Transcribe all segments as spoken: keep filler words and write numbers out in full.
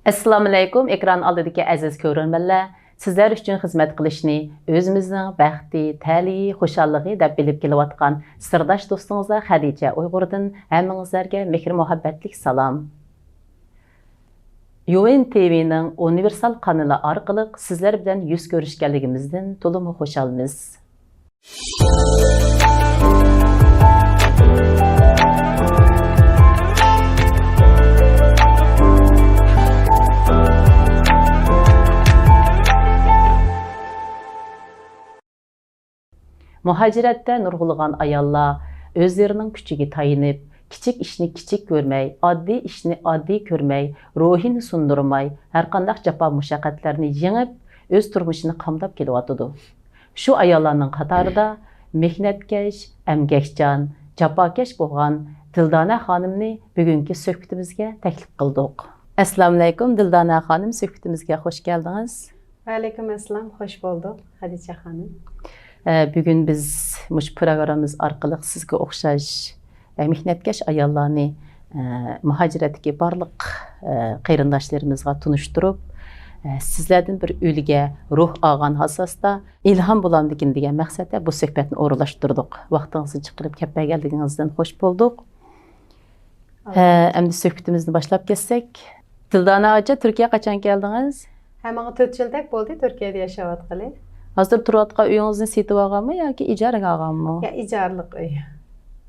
ئەسسالامۇئەلەيكۇم، ئېكران ئالدىدىكى ئەزىز كۆرۈرمەنلەر! سىزلەر ئۈچۈن خىزمەت قىلىشنى ئۆزىمىزنىڭ بەختى، تەلىيى، خۇشاللىقى دەپ بىلىپ كېلىۋاتقان سىرداش دوستىڭىزلار خەدىچە ئۇيغۇردىن ھەممىڭىزلەرگە مېھىر-مۇھەببەتلىك سالام. يۇئېن تىۋىنىڭ ئۇنىۋېرسال قانىلى ئارقىلىق سىزلەر بىلەن يۈز كۆرۈشكەنلىكىمىزدىن تولىمۇ خۇشالمىز. مۇھاجىرەتتە نۇرغۇنلىغان ئاياللار ئۆزلىرىنىڭ كۈچىگە تايىنىپ، كىچىك ئىشنى كىچىك كۆرمەي، ئاددىي ئىشنى ئاددىي كۆرمەي، روھىنى سۇندۇرماي، ھەرقانداق جاپا-مۇشەققەتلەرنى يېڭىپ، ئۆز تۇرمۇشىنى قامداپ كېلىۋاتىدۇ. شۇ ئاياللارنىڭ قاتارىدا مېھنەتكەش، ئەمگەكچان، جاپاكەش بولغان دىلدانە خانىمنى بۈگۈنكى سۆھبىتىمىزگە تەكلىپ قىلدۇق. ئەسسالامۇئەلەيكۇم، دىلدانە خانىم، سۆھبىتىمىزگە خوش كەلدىڭىز. ۋەئەلەيكۇم ئەسسالام، خوش بولدۇق، خەدىچە خانىم. ئە، بۈگۈن بىز مۇشۇ پروگراممىمىز ئارقىلىق سىزگە ئوخشاش، ئە، مېھنەتكەش ئاياللارنى، ئە، مۇھاجىرەتتىكى بارلىق، ئە، قېرىنداشلىرىمىزغا تونۇشتۇرۇپ، ئە، سىزلەردىن بىر ئۈلگە، روھ ئالغان ئاساستا، ئىلھام بولامدىكىن دېگەن مەقسەتتە بۇ سۆھبەتنى ئورۇنلاشتۇردۇق. ۋاقتىڭىزنى چىقىرىپ كەپ بەرگەنلىكىڭىزدىن خوش بولدۇق. ھە، ئەمدى سۆھبىتىمىزنى باشلاپ كەتسەك. دىلدانە ئاچا، تۈركىيەگە قاچان كەلدىڭىز؟ ھە، ماڭا تۆت يىلدەك بولدى تۈركىيەدە ياشاۋاتقىلى. ھازىر تۇرۇۋاتقان ئۆيىڭىزنى سېتىۋالغانمۇ ياكى ئىجارىگە ئالغانمۇ؟ يا، ئىجارىلىق ئۆي.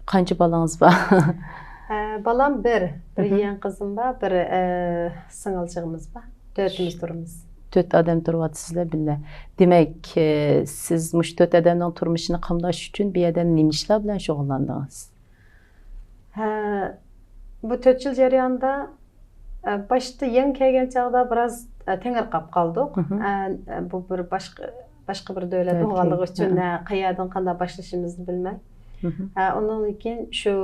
قانچە بالىڭىز بار؟ ھە، بالام بىر. بىر مھم. يېڭى قىزىم بار، بىر، ئە، سىڭىلچىغىمىز بار. تۆتىمىز تۇرىمىز. تۆت ئادەم تۇرۇۋاتىسىزلەر بىللە. دېمەك، ئە، سىز مۇشۇ تۆت ئادەمنىڭ تۇرمۇشىنى قامداش ئۈچۈن بۇ يەردە نېمە ئىشلار بىلەن شۇغۇللاندىڭىز؟ ھە، بۇ تۆت يىل جەريانىدا، ئە، باشتا يېڭى كەلگەن چاغدا بىراز، ئە، تېڭىرقاپ قالدۇق. مھم. ئە، بۇ بىر باشقا، باشقا بىر دۆلەت دۆلەت بولغانلىقى كەيپى. ئۈچۈن، ھە. ھە، قەيەردىن قانداق باشلىشىمىزنى بىلمەي. مھم. ھە، ئۇنىڭدىن كېيىن شۇ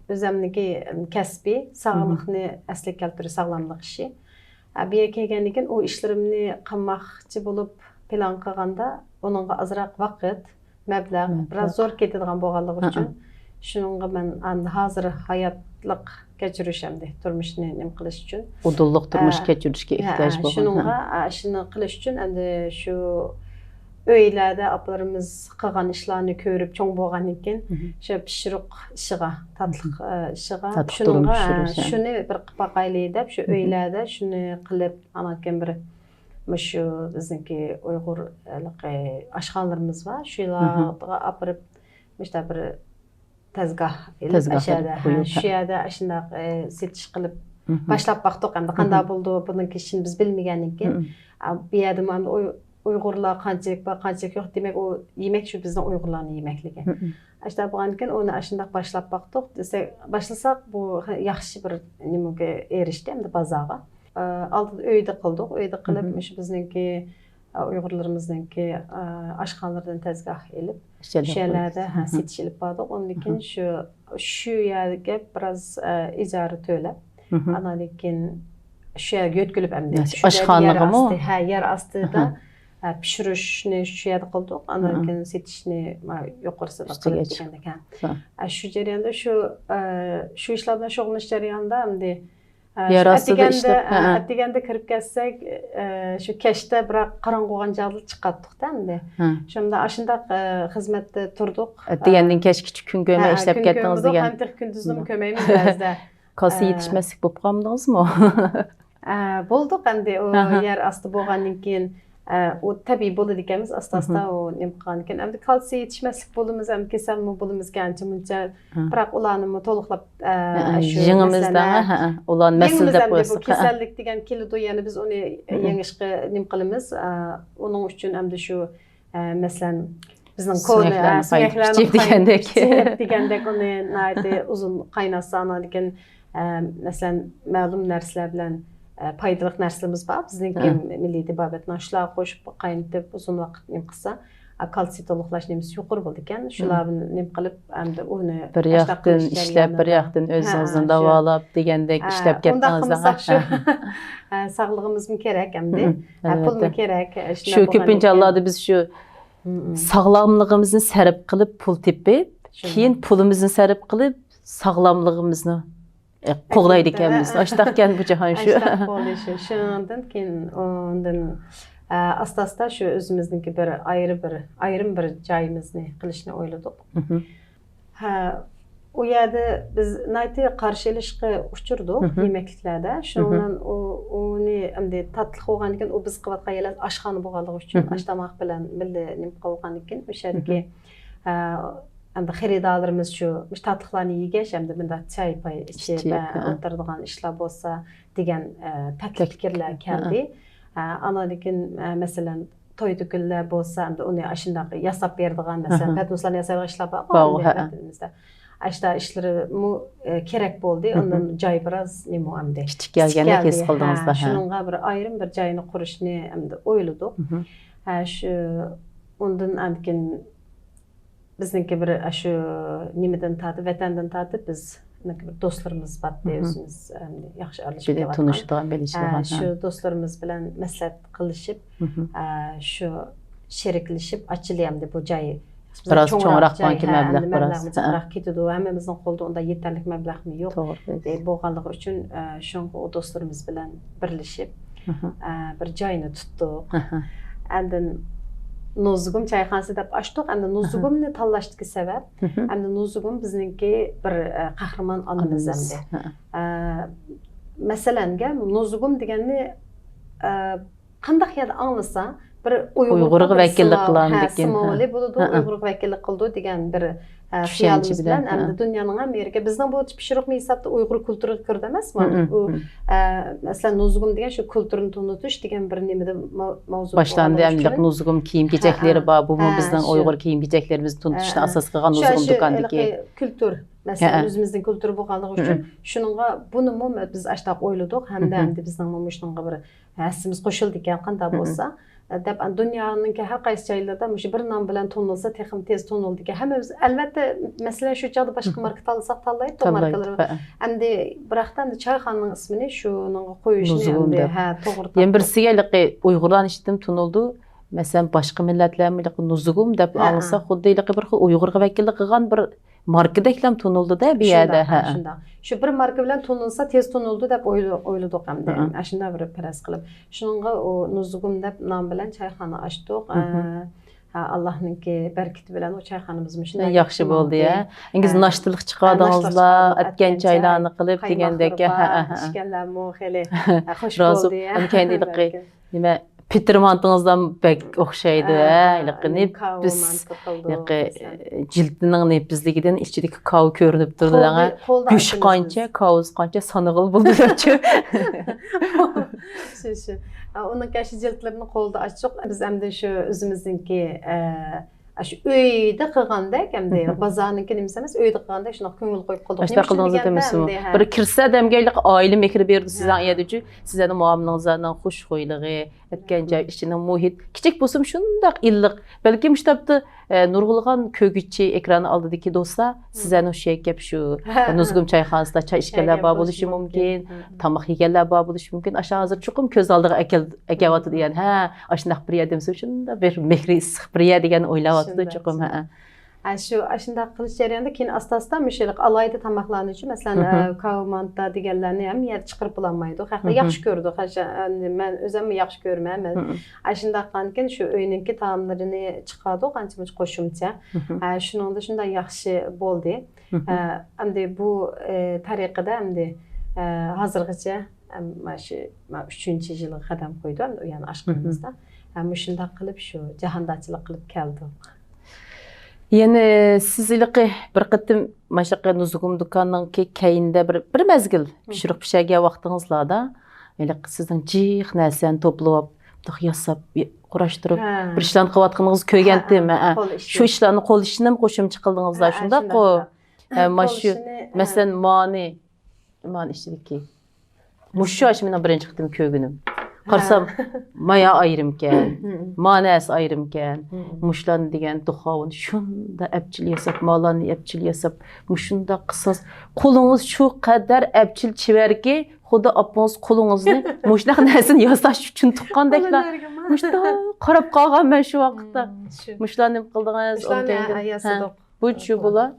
ئۆزەمنىڭكى كەسپى، ساغلىقنى ئەسلىگە كەلتۈرۈش، ساغلاملىق ئىشى. ھە، بۇ يەرگە كەلگەندىن كېيىن ئۇ ئىشلىرىمنى قىلماقچى بولۇپ پىلان قىلغاندا، ئۇنىڭغا ئازراق ۋاقىت، مەبلەغ، مەبلەغ. بىراز زور كېتىدىغان بولغانلىقى ھە، ئۈچۈن، ھە. شۇنىڭغا مەن ئەمدى ھازىر ھاياتلىق كەچۈرۈش ئەمدى تۇرمۇشنى نېمە قىلىش ئۈچۈن. ئۇدۇللۇق تۇرمۇش ھە. كەچۈرۈشكە ھە، ئېھتىياج ھە. بولغان. شۇنىڭغا، ھە. ئە، شۇنى قىلىش ئۈچۈن ئەمدى شۇ ئۆيلەردە ئاپىلىرىمىز قىلغان ئىشلارنى كۆرۈپ چوڭ بولغاندىن كېيىن، مھم. شۇ پىشۇرۇق ئىشىغا، تاتلىق، مھم. ئە، ئىشىغا، تاتلىق شۇنىڭغا، تۇرمۇش ئە، سۈرۈش، ھە. شۇنى بىر قىلىپ باقايلى دەپ، شۇ مھم. ئۆيلەردە شۇنى قىلىپ، ئانان كېيىن بىر مۇشۇ بىزنىڭكى ئۇيغۇر ھېلىقى ئاشخانىلىرىمىز بار، مھم. شۇلارغا ئاپىرىپ، مۇشۇنداق بىر تەزگاھ ئېلىپ، تەزگاھ ئەشەدە، قويۇپ، ھە، شۇ يەردە ئاشۇنداق، ئە، سېتىش قىلىپ مھم. باشلاپ باقتۇق. ئەمدى قانداق مھم. بولىدۇ، بۇنىڭكى ئىشىنى بىز بىلمىگەندىن كېيىن، مھم. ئە، بۇ يەردىمۇ ئەمدى ئۇي-، ئۇيغۇرلار قانچىلىك بار، قانچىلىك يوق، دېمەك، ئۇ يېمەك شۇ بىزنىڭ ئۇيغۇرلارنىڭ يېمەكلىكى. مھم. ئاشۇنداق بولغاندىن كېيىن ئۇنى ئاشۇنداق باشلاپ باقتۇق دېسەك، باشلىساق، بۇ ياخشى بىر نېمىگە ئېرىشتى، ئەمدى بازارغا. ئە، ئالدىدا ئۆيدە قىلدۇق، ئۆيدە قىلىپ، مھم. مۇشۇ بىزنىڭكى ئۇيغۇرلىرىمىزنىڭكى، ئە، ئاشخانىلىرىدىن تەزگاھ ئېلىپ، شۇ يەرلەردە، ھە، مھم. سېتىش ئېلىپ باردۇق. ئۇندىن كېيىن مھم. شۇ، شۇ يەرگە بىراز، ئە، ئىجارە تۆلەپ، مھم. ئاناندىن كېيىن شۇ يەرگە يۆتكىلىپ ئەمدى. شۇ يەردە ئاشخانىغىمۇ؟ يەر ئاستى، ھە، يەر ئاستىدا، مھم. ئە، پىشۇرۇشنى شۇ يەردە قىلدۇق. ئاناندىن مھم. كېيىن سېتىشنى، ما، يۇقىرىسىدا ئۈستىگە قىلىپ چىق-، دېگەندەك، ھە. ھە. ئە، شۇ جەرياندا شۇ، ئە، شۇ ئىشلار بىلەن شۇغۇللىنىش جەريانىدا ئەمدى ئە، يەر شۇ ئاستىدا ئەتىگەندە، ئىشلەپ، ھە، ئە، ھە. ئەتىگەندە كىرىپ كەتسەك، ئە، شۇ كەچتە بىراق قاراڭغۇ بولغان چاغدا چىقاتتۇق-دە ئەمدى. ھە. شۇنداق، ئاشۇنداق، ئە، خىزمەتتە تۇردۇق. ئەتىگەندىن ئە، كەچكىچە كۈن كۆرمەي ھە، ئىشلەپ كەتتىڭىز دېگەن. ھەم تېخى كۈندۈزنىمۇ كۆرمەيمىز بەزىدە. كالتسىي ئە، يېتىشمەسلىك بولۇپ قالمىدىڭىزمۇ؟ ئە، بولدۇق ئەمدى ئۇ ھە، ھە. يەر ئاستى بولغاندىن كېيىن، ئە، ئۇ تەبىئىي بولىدىكەنمىز، ئاستا-ئاستا مھم. ئۇ نېمە قىلغاندىكىن. ئەمدى كالتسىي يېتىشمەسلىك بولىمىز، ئەمدى كېسەلمۇ بولىمىزكەن ئانچە-مۇنچە. ھە. بىراق ئۇلارنىمۇ تولۇقلاپ، ئە، ھە، شۇ يېڭىمىزدا، مەسىلەن، ھە، ھە، ئۇلارنى يېڭىمىز نەسىلدەپ ئەمدى بۇ قويساق، ھە. كېسەللىك دېگەن كېلىدۇ، يەنە بىز ئۇنى مھم. يېڭىشقا نېمە قىلىمىز. ئە، ئۇنىڭ ئۈچۈن ئەمدى شۇ، ئە، مەسىلەن، بىزنىڭ كونا، سۆڭەكلەرنى ئە، قاينىتىپ سۆڭەكلەرنى ئىچىپ دېگەندەك. قاينىتىپ ئىچىپ دېگەندەك ئۇنى ناھايىتى ئۇزۇن قايناتسا، ئاناندىن كېيىن، ئە، مەسىلەن، مەلۇم نەرسىلەر بىلەن، ئە، پايدىلىق نەرسىلىرىمىز بار. بىزنىڭكى ھە. مىللىي تېبابەتنىڭ شۇلارغا قوشۇپ قاينىتىپ ئۇزۇن ۋاقىت نېمە قىلسا، ئە، كالتسىي تولۇقلاش نېمىسى يۇقىرى بولىدىكەن. شۇلار ھە. بىلەن نېمە قىلىپ، ئەمدى ئۇنى بىر ياقتىن ئىشلەپ، بىر ياقتىن ئۆزىڭىزنى ھە، شۇ. داۋالاپ دېگەندەك ھە، ئىشلەپ ئۇنداق كەتتىڭىز قىلمىساق دەڭە. شۇ. ھە. ھە، ساغلىقىمىزمۇ كېرەك ئەمدى. ھە، ھە، پۇلمۇ ئەلۋەتتە. كېرەك. شۇ شۇنداق كۆپىنچە بولغاندىكىن ھاللاردا بىز شۇ مم. ساغلاملىقىمىزنى سەرپ قىلىپ پۇل تېپىپ، شۇنداق. كېيىن پۇلىمىزنى سەرپ قىلىپ ساغلاملىقىمىزنى قوغدايدىكەنمىز. ئاشتاقكەن بۇ جاھان شۇ. ئاشتاق بولدى شۇ. شۇنىڭدىن كېيىن ئۇندىن ئاستا ئاستا شۇ ئۆزىمىزنىڭكى بىر ئايرى بىر ئايرىم بىر جايىمىزنى قىلىشنى ئويلىدۇق. ھە، ئۇ يەردە بىز ناھايىتى قارشى ئېلىشقا ئۇچرىدۇق يېمەكلىكلەردە. شۇنىڭ بىلەن ئۇ ئۇنى ئەمدى تاتلىق بولغاندىن كېيىن ئۇ بىز قىلىۋاتقان يەرلەر ئاشخانا بولغانلىقى ئۈچۈن ئاش تاماق بىلەن بىللە نېمە قىلغاندىن كېيىن ئۇ شەردىكى ئەمدى خېرىدارلىرىمىز شۇ مۇشۇ تاتلىقلارنى يېگەچ ئەمدى مۇنداق چاي پاي ئىچىپ ئولتۇرىدىغان ئىشلار بولسا دېگەن تەكلىپ پىكىرلەر كەلدى. ئاناندىن كېيىن مەسىلەن توي دۈكۈنلەر بولسا ئەمدى ئۇنى ئاشۇنداق ياساپ بېرىدىغان مەسىلەن پەتنۇسلارنى ياسايدىغان ئىشلار بار ۋەتىنىمىزدە. ئاشۇنداق ئىشلىرىمۇ كېرەك بولدى. ئاندىن جاي بىراز نېمە ئەمدى كىچىك كەلگەندەك ھېس قىلدىڭىزدا. شۇنىڭغا بىر ئايرىم بىر جاينى قۇرۇشنى ئەمدى ئويلىدۇق. شۇ ئۇندىن ئاندىن كېيىن بىزنىڭكى بىر شۇ نېمىدىن تارتىپ ۋەتەندىن تارتىپ بىز بىر دوستلىرىمىز بارتى ئۆزىمىز ياخشى ئارىلىشىپ كېلىۋاتقان. تونۇشىدىغان بىلىشىدىغان. شۇ دوستلىرىمىز بىلەن مەسلىھەت قىلىشىپ شۇ شېرىكلىشىپ ئاچىلى ئەمدى بۇ جاي بىراز چوڭراق مەبلەغ بىراز جىقراق كېتىدۇ. ھەممىمىزنىڭ قولىدا ئۇنداق يېتەرلىك مەبلەغمۇ يوق بولغانلىقى ئۈچۈن شۇڭا ئۇ دوستلىرىمىز بىلەن بىرلىشىپ بىر جاينى تۇتتۇق. ئاندىن نوزۇگۇم چايخانىسى دەپ ئاچتۇق. ئەمدى نوزۇگۇمنى تاللاشتىكى سەۋەب ئەمدى نوزۇگۇم بىزنىڭكى بىر قەھرىمان ئانىمىز ئەمدى. مەسىلەنگە نوزۇگۇم دېگەننى قانداق يەردە ئاڭلىسا بىر ئۇيغۇرغا ۋەكىللىك قىلغاندىكىن سىمۋولى بولىدۇ. ئۇيغۇرغا ۋەكىللىك قىلىدۇ دېگەن بىر خىيالىمىز بىلەن ئەمدى دۇنيانىڭ ھەممە يېرىگە بىزنىڭ بۇ پىشۇرۇق ھېسابتا ئۇيغۇر كۇلتۇرىغا كىرىدۇ ئەمەسمۇ؟ بۇ مەسىلەن نوزۇگۇم دېگەن شۇ كۇلتۇرنى تونۇتۇش دېگەن بىر نېمىدە ماۋزۇ باشلاندى. ئەمدى نوزۇگۇم كىيىم كېچەكلىرى بار. بۇمۇ بىزنىڭ ئۇيغۇر كىيىم كېچەكلىرىمىزنى تونۇتۇشنى ئاساس قىلغان نوزۇگۇم دۇكاندىكى كۇلتۇر. مەسىلەن ئۆزىمىزنىڭ كۇلتۇرى بولغانلىقى ئۈچۈن شۇنىڭغا بۇنىمۇ بىز ئاشتاق ئويلىدۇق ھەمدە ئەمدى بىزنىڭمۇ مۇشۇنىڭغا بىر ھەسسىمىز قوشۇلىدىكەن قانداق بولسا دەپ دۇنيانىڭكى ھەر قايسى جايلىرىدا مۇشۇ بىر نام بىلەن تونۇلسا تېخىمۇ تېز تونۇلىدىكەن. ھەممىمىز ئەلۋەتتە مەسىلەن شۇ چاغدا باشقا ماركا تاللىساق تاللايدۇ ماركىلىرى. ئەمدى بىراقتا ئەمدى چايخانىنىڭ ئىسمىنى شۇنىڭغا قويۇشنى ئەمدى ھە توغرا. يەنە بىرسىگە ھېلىقى ئۇيغۇرلارنىڭ ئىچىدىن تونۇلدى. مەسىلەن باشقا مىللەتلەرمۇ ھېلىقى نوزۇگۇم دەپ ئاڭلىسا خۇددى ھېلىقى بىر خىل ئۇيغۇرغا ۋەكىللىك قىلغان بىر ماركىدەكلا تونۇلدىدە بۇ يەردە. ھە شۇنداق. شۇ بىر ماركا بىلەن تونۇلسا تېز تونۇلىدۇ دەپ ئويلىدۇق ئەمدى. ئاشۇنداق بىر پەرەز قىلىپ شۇنىڭغا ئۇ نوزۇگۇم دەپ نام بىلەن چايخانا ئاچتۇق. ھە ئاللاھنىڭكى بەرىكىتى بىلەن ئۇ چايخانىمىزمۇ شۇنداق ياخشى بولدى. ھە ئىنگىز ناشتىلىق چىقاردىڭىزلار ئەتكەن چايلارنى قىلىپ دېگەندەك. ھە ئىچكەنلەرمۇ خېلى خۇش بولدى. نېمە پېتىرمانتىڭىزدان بەك ئوخشايدۇ ھە ھېلىقى نېپىز. جىلدىنىڭ نېپىزلىكىدىن ئىچىدىكى كاۋا كۆرۈنۈپ تۇرىدۇ. دەڭە گۆشى قانچە كاۋىسى قانچە سانىغىلى بولىدۇ دەپچۇ. شۇ شۇ ئۇنىڭ كەشى جىلدلىرىنى قولدا ئاچتۇق. بىز ئەمدى شۇ ئۆزىمىزنىڭكى ئاشۇ ئۆيدە قىلغاندەك ئەمدى بازارنىڭكى نېمىسى ئەمەس ئۆيدە قىلغاندەك شۇنداق كۆڭۈل قويۇپ قىلدۇق. ئاشۇنداق قىلدىڭىز دېمىسىمۇ؟ بىر كىرسە دەمگەيلىق ئائىلە مېھرى بېرىدۇ سىزنىڭ ئەيەدىچۇ. سىزلەرنىڭ مۇئامىلىڭىزلارنىڭ خۇشخۇيلۇقى ئەتكەن جاي ئىچىنىڭ مۇھىت كىچىك بولسىمۇ شۇنداق ئىللىق. بەلكىم شۇ تاپتا نۇرغۇنلىغان كۆرگۈچى ئېكران ئالدىدىكى دوستلار سىزلەرنىڭ شۇ گەپ شۇ نۇزۇگۇم چايخانىسىدا چاي ئىچكەنلەر بار بولۇشى مۇمكىن. تاماق يېگەنلەر بار بولۇشى مۇمكىن. ئاشۇ ھازىر چوقۇم كۆز ئالدىغا ئەكەل ئەكەۋاتىدۇ يەنى ھە ئاشۇنداق بىر يەر دېمىسە شۇنداق بىر مېھرى ئىسسىق بىر يەر دېگەن ئويلاۋاتىدۇ چوقۇم ھە. شۇ ئاشۇنداق قىلىش جەريانىدا كېيىن ئاستا ئاستا مۇشۇ ئالاھىدە تاماقلارنىچۇ مەسىلەن كاۋا مانتا دېگەنلەرنى ھەممە يەردە چىقىرىپ بولالمايدۇ. خەقلەر ياخشى كۆرىدۇ. مەن ئۆزۈممۇ ياخشى كۆرىمەن. مەن ئاشۇنداق قىلغاندىكىن شۇ ئۆينىڭكى تائاملىرىنى چىقاردۇق ئانچە مۇنچە قوشۇمچە. شۇنىڭدا شۇنداق ياخشى بولدى. ئەمدى بۇ تەرىقىدە ئەمدى ھازىرغىچە مانا شۇ ئۈچىنچى يىلغا قەدەم قويدۇق ئەمدى ئۇ يەرنى ئاچقىنىمىزدا. مۇشۇنداق قىلىپ شۇ جاھاندارچىلىق قىلىپ كەلدۇق. يەنە سىز ھېلىقى بىر قېتىم مانا شۇ نۇزۇگۇم دۇكاننىڭكى كەينىدە بىر بىر مەزگىل پىشۇرۇق پىشىرگەن ۋاقتىڭىزلاردا ھېلىقى سىزنىڭ جىق نەرسىلەرنى توپلىۋاپ بۇنداق ياساپ قۇراشتۇرۇپ بىر ئىشلارنى قىلىۋاتقىنىڭىزنى كۆرگەنتىم. شۇ ئىشلارنى قول ئىشىنىمۇ قوشۇمچە قىلدىڭىزلار شۇنداققۇ؟ مانا شۇ مەسىلەن مانى مانى ئىچىدىكى مۇشۇ ئاشۇ مېنىڭ بىرىنچى قېتىم كۆرگىنىم. قارىسام مايا ئايرىمكەن، مانەسى ئايرىمكەن. مۇشۇلارنى دېگەن دۇخاۋۇن شۇنداق ئەپچىل ياساپ، مالارنى ئەپچىل ياساپ، مۇشۇنداق قىلسىڭىز قولىڭىز شۇ قەدەر ئەپچىل چېۋەركى، خۇدا ئاپىڭىز قولىڭىزنى مۇشۇنداق نەرسىنى ياساش ئۈچۈن تۇغقاندەكلا مۇشۇنداق قاراپ قالغان مەن شۇ ۋاقىتتا. مۇشۇلارنى نېمە قىلدىڭىز؟ بۇچۇ بۇلار.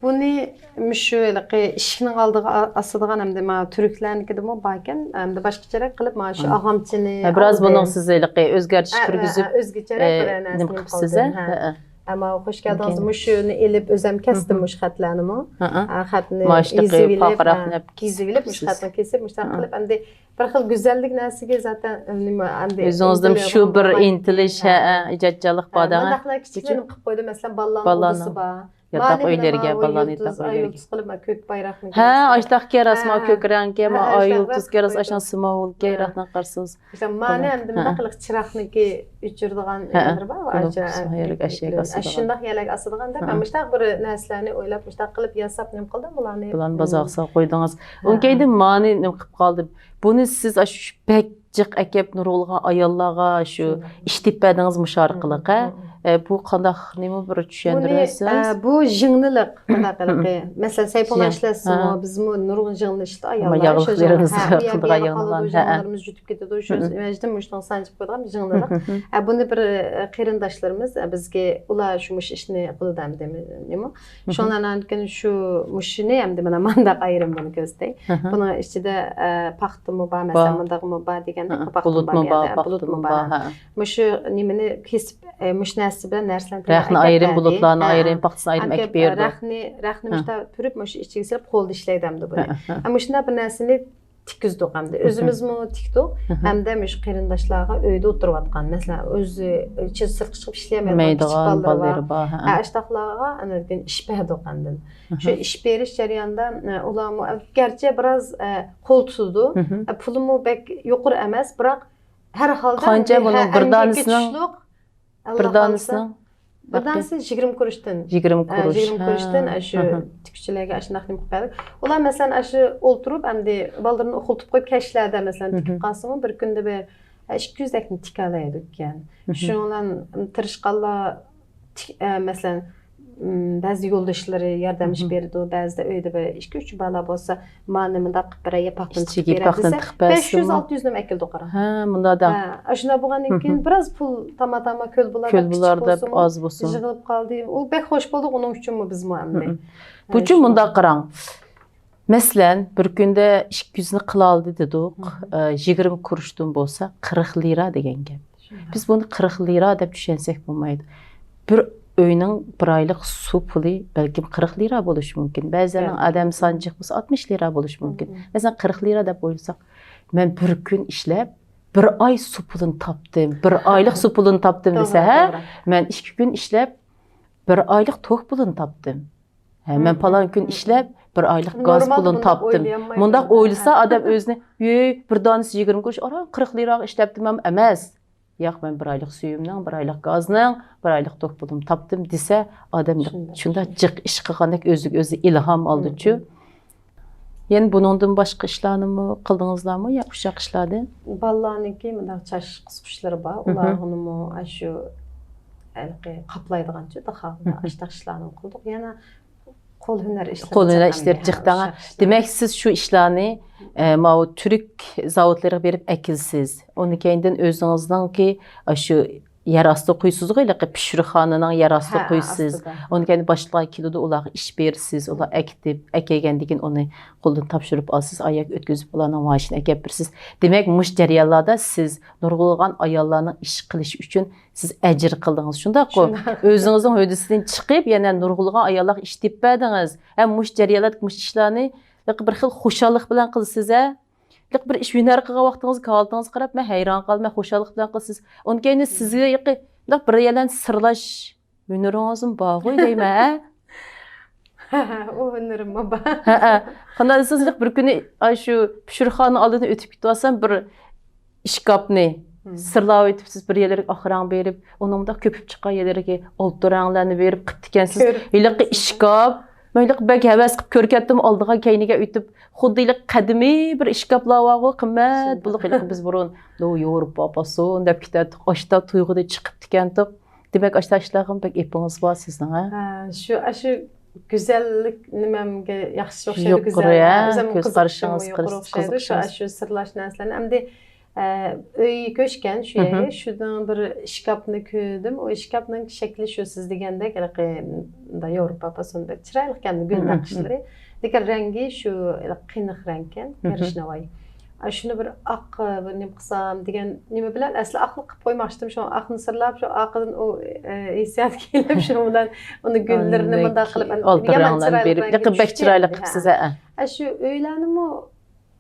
بۇنى مۇشۇ ھېلىقى ئىشىكنىڭ ئالدىغا ئا-، ئاسىدىغان ھەمدە مانا تۈركلەرنىڭكىدىمۇ باركەن، ھەمدە باشقىچىرەك قىلىپ مانا شۇ ئاغامچىنى ھە، بىراز ئالدى. بۇنىڭ سىز ھېلىقى ئۆزگەرتىش ھە، كىرگۈزۈپ، ھە، ئۆزگىچىرەك ئە، بىر نېمە نەرسىنى قىپسىز، قىلدىم. ھە؟ ھە. ھە. ئەمما خوش كەلدىڭىز. مۇشۇنى ئېلىپ ئۆزۈم كەستىم مۇشۇ خەتلەرنىمۇ. ھە، ھە. ھە، خەتنى يېزىۋېلىپ، ھە، يېزىۋېلىپ مۇشۇ خەتنى كېسىپ، مۇشۇنداق قىلىپ، ئەمدى بىر خىل گۈزەللىك نەرسىگە زاتەن، نېمە، ئەمدى ئۆزىڭىزدىمۇ شۇ بىر ئىنتىلىش، ھە، ھە، ئىجادچانلىق بار دەڭ. مۇنداقلا كىچىكلىرىنى قىلىپ قويدۇم، مەسىلەن، بالىلارنىڭ ئوردىسى بار. ياتاق ئۆيلىرىگە، بالىلارنى ياتاق ئۆيلىرىگە. يۇلتۇز، ئاي يۇلتۇز قىلىپ، مانا كۆك بايراقنى ھە، ئاشتاقكەن راستما كۆك رەڭگە، مانا ئاي يۇلتۇزكەن راست ئاشۇ سىمۋولكەن راستىن قارىسىز. مانا ئەمدى مۇنداق قىلىپ چىراغنىكى ئۆچۈرىدىغان يەرلىرى بار. ئاشۇنداق يەرلەرگە ئاسىدىغان دەپ، مەن مۇشۇنداق بىر نەرسىلەرنى ئويلاپ، مۇشۇنداق قىلىپ ياساپ نېمە قىلدىم بۇلارنى. بۇلارنى بازارغا سالغان قويدىڭىز. ئۇنىڭ كەينىدىن مانى نېمە قىلىپ قالدى؟ بۇنى سىز ئاشۇ بەك جىق ئەكەپ نۇرغۇنلىغان ئاياللارغا شۇ ئىش تېپىپ بەردىڭىز مۇشۇ ئارقىلىق، ھە؟ ئە، بۇ قانداق، نېمە بىر چۈشەندۈرەرسىز؟ بۇنى، ئە، بۇ ژىڭنىلىق، مۇنداق ھېلىقى، مەسىلەن، سەيپۇللا ئىشلەتسىمۇ، بىزمۇ نۇرغۇن ژىڭنىلار ئىشلىتىپ ئاياللار. ياغلىقلىرىمىز قىلىدىغان ياڭلىغان، ھە. ژىڭلىرىمىز يۈتۈپ كېتىدۇ، شۇ مەجبۇر مۇشۇنىڭ سانجىپ قويىدىغان ژىڭنىلىق. ئە، بۇنى بىر، ئە، قېرىنداشلىرىمىز، ئە، بىزگە ئۇلار شۇ مۇشۇ ئىشنى قىلىدۇ ئەمدى، نېمە؟ شۇڭا ئاندىن كېيىن شۇ مۇشۇنى ئەمدى مانا مانداق ئايرىم بۇنى كۆرسىتەي. بۇنىڭ ئىچىدە، ئە، پاختىمۇ بار، مەسىلەن، مۇنداقمۇ بار دېگەندەك، پاختىمۇ بار، بۇلۇتمۇ بار. مۇشۇ نېمىنى كېسىپ، ئە، مۇشۇ نەرسە بىلەن نەرسىلەرنى رەخنە ئايرىم، بۇلۇتلارنى ئايرىم، پاختىسىنى ئايرىم ئەكىپ بېرىدۇ. رەخنە، رەخنە مۇشتا پۈرۈپ، مۇشۇ ئىچىگە سېلىپ، قولدا ئىشلەيدۇ ئەمدى بۇنى. ئە، مۇشۇنداق بىر نەرسىنى تىككۈزدۇق ئەمدى. ئۆزىمىزمۇ تىكتۇق، ھەمدە مۇشۇ قېرىنداشلارغا ئۆيدە ئولتۇرۇۋاتقان، مەسىلەن، ئۆزى سىرتقا چىقىپ ئىشلىيەلمەيدىغان كىچىك بالىلىرى بار، ھە، ئاشۇنداقلارغا ئاندىن كېيىن ئىش بەردۇق ئاندىن. شۇ ئىش بېرىش جەريانىدا، ئە، ئۇلارمۇ، ئە، گەرچە بىراز، ئە، قول تۇتىدۇ، ئە، پۇلىمۇ بەك يۇقىرى ئەمەس، بىراق ھەر ھالدا قانچە بۇنىڭ بىر دانىسىنىڭ؟ بىر دانىسىنىڭ بىر دانىسى يىگىرمە قۇرۇشتىن. يىگىرمە قۇرۇش. يىگىرمە قۇرۇشتىن ئاشۇ تىككۈچىلەرگە ئاشۇنداق نېمە قىلىپ بەردۇق. ئۇلار مەسىلەن ئاشۇ ئولتۇرۇپ ئەمدى بالىلىرىنى ئۇخلىتىپ قويۇپ كەچلەردە مەسىلەن تىكىپ قالسىمۇ بىر كۈندە بىر ئىككى يۈزدەكنى تىكەلەيدىكەن. شۇنىڭ بىلەن تىرىشقانلار تىك-، ئە، مەسىلەن، ئىم، بەزى يولداشلىرى ياردەملىشىپ بېرىدۇ، بەزىدە ئۆيدە بىر ئىككى، ئۈچ بالا بولسا، مانا مۇنداق بىر ياپاقتىن تىكىپ بېرە دېسە، بەش يۈز، ئالتە يۈز نېمە ئەكېلىدۇ قارا. ھە، مۇنداق دەڭ. ھە، ئاشۇنداق بولغاندىن كېيىن بىراز پۇل تاما-تاما كۆل بۇلار كۆل بۇلاردا ئاز بولسۇن. يىغىلىپ قالدى. ئۇ بەك خوش بولدۇق ئۇنىڭ ئۈچۈنمۇ بىزمۇ ئەمدى. بۇچۇ مۇنداق قاراڭ. مەسىلەن، بىر كۈندە ئىككى يۈزنى قىلالىدى دېدۇق، ئە، يىگىرمە قۇرۇشتىن بولسا قىرىق لىرا دېگەن گەپ. بىز بۇنى قىرىق لىرا دەپ چۈشەنسەك بولمايدۇ. بىر ئۆينىڭ بىر ئايلىق سۇ پۇلى بەلكىم قىرىق لىرا بولۇشى مۇمكىن. بەزىلەرنىڭ ئادەم سانى جىق بولسا ئاتمىش لىرا بولۇشى مۇمكىن. مەسىلەن، قىرىق لىرا دەپ ئويلىساق، مەن بىر كۈن ئىشلەپ، بىر ئاي سۇ پۇلىنى تاپتىم، بىر ئايلىق سۇ پۇلىنى تاپتىم دېسە، ھە؟ مەن ئىككى كۈن ئىشلەپ، بىر ئايلىق توك پۇلىنى تاپتىم. ھە، مەن پالان كۈن ئىشلەپ، بىر ئايلىق گاز پۇلىنى تاپتىم. مۇنداق ئويلىسا ئادەم ئۆزىنى، ھەي، بىر دانىسى يىگىرمە قۇرۇش، ئاران قىرىق لىراغا ئىشلەپتىمەن ئەمەس. ياق، مەن بىر ئايلىق سۈيۈمنىڭ، بىر ئايلىق گازنىڭ، بىر ئايلىق توك پۇلۇمنى تاپتىم دېسە، ئادەم شۇنداق جىق ئىش قىلغاندەك ئۆزىگە ئۆزى ئىلھام ئالىدۇچۇ. يەنە بۇنىڭدىن باشقا ئىشلارنىمۇ قىلدىڭىزلارمۇ يا ئۇششاق ئىشلاردىن؟ بالىلارنىڭكى مۇنداق چاچ قىسقۇچلىرى بار، ئۇلارغىمۇ ئاشۇ ھېلىقى قاپلايدىغانچۇ داخاغا ئاشۇنداق ئىشلارنى قىلدۇق. يەنە قول ھۈنەر ئىشلىرى، قول ھۈنەر ئىشلىرى جىق دەڭ. دېمەك، سىز شۇ ئىشلارنى، ئە، ماۋۇ تۈرك زاۋۇتلىرىغا بېرىپ ئەكىلىسىز. ئۇنىڭ كەينىدىن ئۆزىڭىزنىڭكى ئاشۇ يەر ئاستىغا قويىسىزغۇ، ھېلىقى پىشۇرخانىنىڭ يەر ئاستىغا قويىسىز. ئۇنىڭ كەينىدىن باشقىلار كېلىدۇ، ئۇلارغا ئىش بېرىسىز. ئۇلار ئەكېتىپ، ئەكەلگەندىن كېيىن ئۇنى قولدىن تاپشۇرۇپ ئالىسىز، ئاياغ ئۆتكۈزۈپ ئۇلارنىڭ مائاشىنى ئەكەپ بېرىسىز. دېمەك، مۇشۇ جەريانلاردا سىز نۇرغۇنلىغان ئاياللارنىڭ ئىش قىلىشى ئۈچۈن سىز ئەجىر قىلدىڭىز، شۇنداققۇ؟ شۇنداق. ئۆزىڭىزنىڭ ھۆددىسىدىن چىقىپ، يەنە نۇرغۇنلىغان ئاياللارغا ئىش تېپىپ بەردىڭىز. ھەم مۇشۇ جەريانلاردا مۇشۇ ئىشلارنى بىر خىل خۇشاللىق بىلەن قىلىسىز، ھە؟ بىر ئىش ھۈنەر قىلغان ۋاقتىڭىزدا، ھالىتىڭىزگە قاراپ، مەن ھەيران قالىمەن، خۇشاللىق بىلەن قىلىسىز. ئۇنىڭ كەينىدىن سىزگە يېقى-، بىر يەرلەرنى سىرلاش ھۈنىرىڭىزمۇ بارغۇ دەيمەن، ھە؟ ئۇ ھۈنىرىممۇ بار. ھەئە. قانداق دېسىڭىز، بىر كۈنى ئاشۇ پىشۇرخانا ئالدىدىن ئۆتۈپ كېتىۋالسام، بىر ئىشكاپنى سىرلاۋېتىپسىز، بىر يەرلەرگە ئاق رەڭ بېرىپ، ئۇنىڭ مۇنداق كۆپۈپ چىققان يەرلىرىگە ئالتۇن رەڭلەرنى بېرىپ قىپتىكەنسىز. ھېلىقى ئىشكاپ، مەن ھېلىقى بەك ھەۋەس قىلىپ كۆرۈپ كەتتىم، ئالدىغا، كەينىگە ئۆتۈپ، خۇددى ھېلىقى قەدىمىي بىر ئىشكاپلار بارغۇ، قىممەت، بۇلۇق ھېلىقى بىز بۇرۇن، نو، ياۋروپا پاسون دەپ كېتەتتۇق، ئاشتا تۇيغۇدەك چىقىپ كەتكەنتۇق. دېمەك، ئاشتا ئىشلارغىمۇ بەك ئېپىڭىز بار سىزنىڭ، ھە؟ ھە، شۇ، ئاشۇ گۈزەللىك نېمەمگە ياخشى ئوخشايدۇ، يۇقىرى، گۈزەل، ھە، ئۆزۈم كۆز قارىشىڭىز، قىزىقىشىم يۇقىرى ئوخشايدۇ. شۇ، ئاشۇ سىرلاش نەرسىلەرنى. ئەمدى ئە، ئۆي كۆچكەن شۇ يەرگە. شۇنىڭ بىر ئىشكاپنى كۆردۈم. ئۇ ئىشكاپنىڭ شەكلى شۇ سىز دېگەندەك، ھېلىقى مۇنداق ياۋروپا پاسونىدا بىر چىرايلىق ئىكەن، گۈل تاقىشلىرى. لېكىن رەڭگى شۇ ھېلىقى قېنىق رەڭكەن، كىرىشناۋاي. ئا، شۇنى بىر ئاق، بىر نېمە قىلسام دېگەن نېمە بىلەن ئەسلى ئاقلىق قىلىپ قويماقچىدىم. شۇڭا ئاقنى سىرلاپ، شۇ ئاقىدىن ئۇ، ئە، ھېسسىيات كېلىپ، شۇنىڭ بىلەن ئۇنى گۈللىرىنى مۇنداق قىلىپ، ئالتە رەڭلەرنى بېرىپ، لېكىن بەك چىرايلىق قىپسىز، ھە. ئە، شۇ ئۆيلەرنىمۇ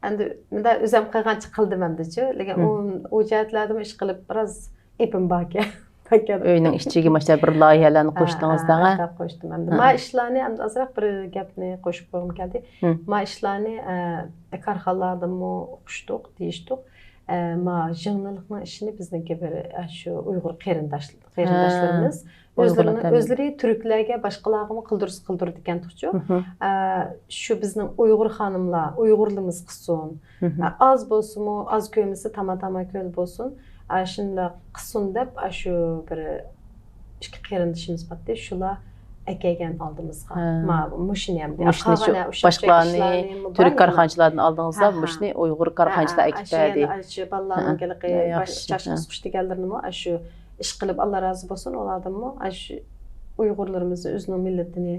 ئەمدى مۇنداق ئۆزۈم قىلغانچە قىلدىم ئەمدىچۇ. لېكىن ئۇ، ئۇ جەھەتلەردىمۇ ئىش قىلىپ بىراز ئېپىم باركەن. ئۆينىڭ ئىچىگە ماشۇنداق بىر لايىھەلەرنى قوشتىڭىز دەڭە. قوشتۇم ئەمدى. ما ئىشلارنى ئەمدى ئازراق بىر گەپنى قوشۇپ قويغۇم كەلدى. ما ئىشلارنى، ئە، كارخانىلاردىنمۇ ئۇقۇشتۇق، دېيىشتۇق. ئە، ما ژىڭنىلىقنىڭ ئىشىنى بىزنىڭكى بىر، ئە، شۇ ئۇيغۇر قېرىنداش، قېرىنداشلىرىمىز ئۆزلىرىنىڭ، ئۆزلىرى تۈركلەرگە، باشقىلارغىمۇ قىلدۇرسا قىلدۇرىدىكەنتۇقچۇ. ئە، شۇ بىزنىڭ ئۇيغۇر خانىملار، ئۇيغۇرلىرىمىز قىلسۇن. ئە، ئاز بولسىمۇ، ئاز كۆرمىسە، تاما تاما كۆل بولسۇن. ئە، شۇنداق قىلسۇن دەپ، ئە، شۇ بىر ئىككى قېرىندىشىمىز بارتتى. شۇلار ئەكەلگەن ئالدىمىزغا. ما، مۇشۇنى ئەمدى. مۇشۇنى شۇ باشقىلارنى، تۈرك كارخانىچىلاردىن ئالدىڭىزدا، مۇشۇنى ئۇيغۇر كارخانىچىلار ئەكېتىۋەردى. بالىلارنىڭ ھېلىقى باش چاچ قىسقۇچ دېگەنلىرىنىمۇ، ئە، شۇ ئىش قىلىپ، ئاللا رازى بولسۇن ئۇلاردىنمۇ. ئاشۇ ئۇيغۇرلىرىمىز ئۆزىنىڭ مىللىتىنى،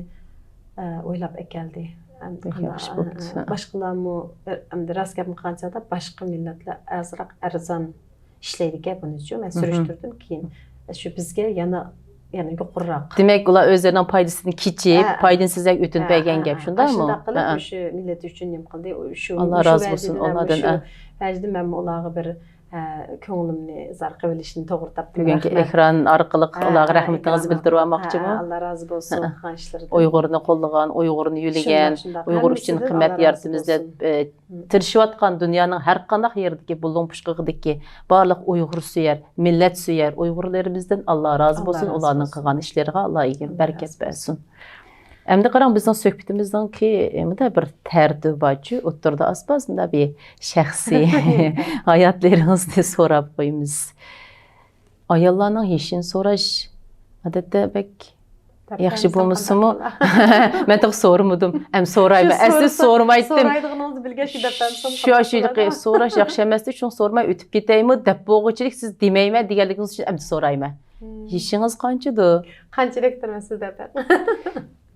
ئە، ئويلاپ ئەكەلدى. ئەمدى ياخشى بوپتۇ. باشقىلارمۇ، ئەمدى راست گەپنى قىلغان چاغدا باشقا مىللەتلەر ئازراق ئەرزان ئىشلەيدىكەن بۇنىچۇ. مەن سۈرۈشتۈردۈم كېيىن. شۇ بىزگە يەنە، يەنە يۇقىرىراق. دېمەك، ئۇلار ئۆزلىرىنىڭ پايدىسىدىن كېچىپ، پايدىنى سېزەك ئۆتۈنۈپ بەرگەن گەپ، شۇنداقمۇ؟ شۇنداق قىلىپ، شۇ مىللەت ئۈچۈن نېمە قىلدى؟ شۇ، ئاللا رازى بولسۇن ئۇلاردىن. شۇ ۋەجىدىن مەنمۇ ئۇلارغا بىر ھە، كۆڭلۈمنى ئىزھار قىلىۋېلىشنى توغرا تاپتىم. بۈگۈنكى ئېكران ئارقىلىق ئۇلارغا رەھمىتىڭىزنى بىلدۈرۈۋالماقچىمۇ؟ ئاللا رازى بولسۇن، قىلغان ئىشلىرىدىن. ئۇيغۇرنى قوللىغان، ئۇيغۇرنى يۆلىگەن، ئۇيغۇر ئۈچۈن قىممەت يارىتىمىز دەپ، ئە، تىرىشىۋاتقان دۇنيانىڭ ھەر قانداق يېرىدىكى بۇلۇڭ پۇچقىقىدىكى بارلىق ئۇيغۇر سۆيەر، مىللەت سۆيەر ئۇيغۇرلىرىمىزدىن ئاللا رازى بولسۇن، ئۇلارنىڭ قىلغان ئىشلىرىغا ئاللا بەرىكەت بەرسۇن. ئەمدى قاراڭ، بىزنىڭ سۆھبىتىمىزنىڭكى، ئە، مۇنداق بىر تەرتىپى بارچۇ، ئوتتۇرىدا ئاز-ماز مۇنداق بىر شەخسىي ھاياتلىرىڭىزنى سوراپ قويىمىز. ئاياللارنىڭ يېشىنى سوراش، ئادەتتە، بەك ياخشى بولمىسىمۇ، مەن تېخى سورىمىدىم. ئەمدى سورايمەن. ئەسلى سورىمايتتىم. سورايدىغىنىڭىزنى بىلگەچكە دەپ بەرسەم، شۇ، شۇ سوراش ياخشى ئەمەستى، شۇڭا سورىماي ئۆتۈپ كېتەيمۇ دەپ بولغۇچىلىك، سىز دېمەيمەن دېگەنلىكىڭىز ئۈچۈن ئەمدى سورايمەن. يېشىڭىز قانچىدۇ؟ قانچىلىك تۇرىمەن سىز دەپ.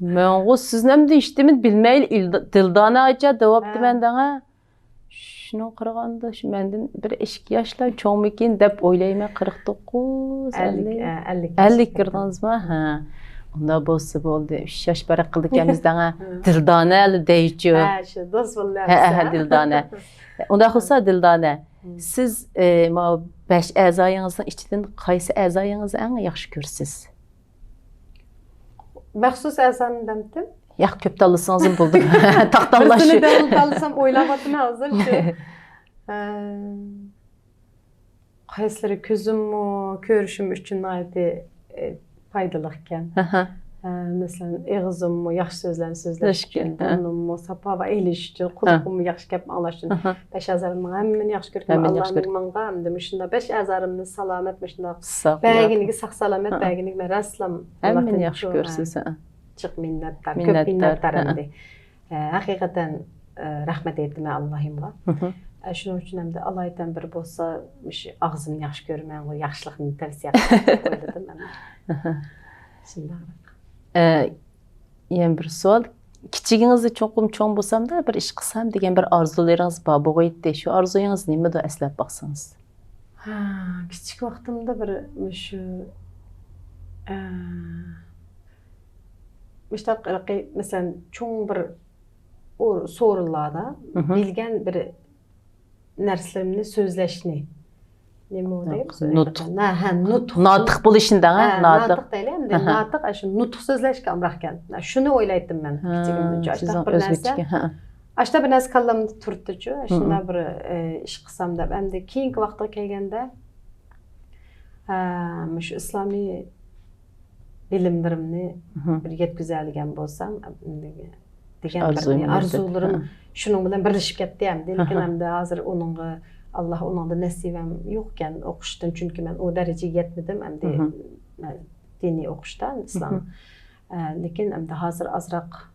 مەنغۇ سىزنى ئەمدى ھېچنېمە بىلمەيلى، ئىلد-، دىلدانە ئاچا دەۋاپتىمەن دەڭە. شۇنىڭغا قارىغاندا، شۇ مەندىن بىر ئىككى ياشلا چوڭمىكىن دەپ ئويلايمەن، قىرىق توققۇز، ئەللىك، ئەللىك. ئەللىك كىردىڭىزمۇ؟ ھە. ئۇنداق بولسا بولدى. ئۈچ ياش پەرق قىلىدىكەنمىز دەڭە. دىلدانە دەيچۇ. ھە، شۇ دوست بولدى. ھە، ھە، دىلدانە. ئۇنداق بولسا، دىلدانە. سىز، ئە، ماۋۇ بەش ئەزايىڭىزنىڭ ئىچىدىن قايسى ئەزايىڭىزنى ئەڭ ياخشى كۆرىسىز؟ مەخسۇس ئەزانى دەمتىم. ياق، كۆپ تاللىسىڭىزمۇ بولدى. تاق تاللاش. بىرسىنى دەل تاللىسام ئويلاۋاتىمەن ھازىر. قايسىلىرى كۆزۈممۇ، كۆرۈشۈم ئۈچۈن ناھايىتى، ئى، پايدىلىق ئىكەن. ئە، مەسىلەن، ئېغىزىممۇ ياخشى سۆزلەرنى سۆزلەش ئۈچۈن، بۇرنۇممۇ ساپا ئېلىش ئۈچۈن، قۇلىقىممۇ ياخشى گەپ ئاڭلاش ئۈچۈن. بەش ئەزالىرىمنىڭ ھەممىنى ياخشى كۆرىمەن. ئاللانىڭ ماڭا ئەمدى مۇشۇنداق بەش ئەزالىرىمنى سالامەت، مۇشۇنداق بەرگىنىگە، ساق سالامەت بەرگىنىگە مەن راستلا ھەممىنى ياخشى كۆرىسىز. جىق مىننەتدار، كۆپ مىننەتدار ئەمدى. ھە، ھەقىقەتەن، ئە، رەھمەت ئېيتىمەن ئاللاھىمغا. ئە، شۇنىڭ ئۈچۈن ئەمدى ئالايىتەن بىر بولسا، مۇشۇ ئاغزىمنى ياخشى كۆرىمەن، ياخشىلىقنى تەۋسىيە قىلىمەن دەپ ئويلىدىم ئەمدى. شۇنداق. ئە، يەنە بىر سوئال. كىچىكىڭىزدە چوقۇم چوڭ بولسامدا بىر ئىش قىلسام دېگەن بىر ئارزۇلىرىڭىز بار بولغىيتتى. شۇ ئارزۇيىڭىز نېمىدۇ، ئەسلەپ باقسىڭىز؟ ھە، كىچىك ۋاقتىمدا بىر مۇشۇ، ئە، مۇشتاق، مەسىلەن، چوڭ بىر ئور-، سورۇنلاردا بىلگەن بىر نەرسىلىرىمنى سۆزلەشنى. نېمە دەيمىز؟ نۇتۇق. ھە، نۇتۇق. ناتىق بولۇشنى دەڭ، ھە، ناتىق. ناتىق دەيلى، ئەمدى ناتىق، ئاشۇ نۇتۇق سۆزلەشكە ئامراقكەن. شۇنى ئويلايتتىم مەن كىچىكىمدە. ئاشتا بىر نەرسە، ئاشتا بىر نەرسە كاللامدا تۇرۇپتۇچۇ، شۇنداق بىر، ئە، ئىش قىلسام دەپ. ئەمدى كېيىنكى ۋاقىتقا كەلگەندە، ئە، مۇشۇ ئىسلامىي بىلىملىرىمنى بىر يەتكۈزەلىگەن بولسام، ئەمدى دېگەن بىر ئارزۇلىرىم شۇنىڭ بىلەن بىرلىشىپ كەتتى ئەمدى. لېكىن ئەمدى ھازىر ئۇنىڭغا، ئاللا، ئۇنىڭدا نەسىۋەم يوقكەن ئوقۇشتىن، چۈنكى مەن ئۇ دەرىجىگە يەتمىدىم ئەمدى، مەن دىنىي ئوقۇشتا ئىسلام. ئە، لېكىن ئەمدى ھازىر ئازراق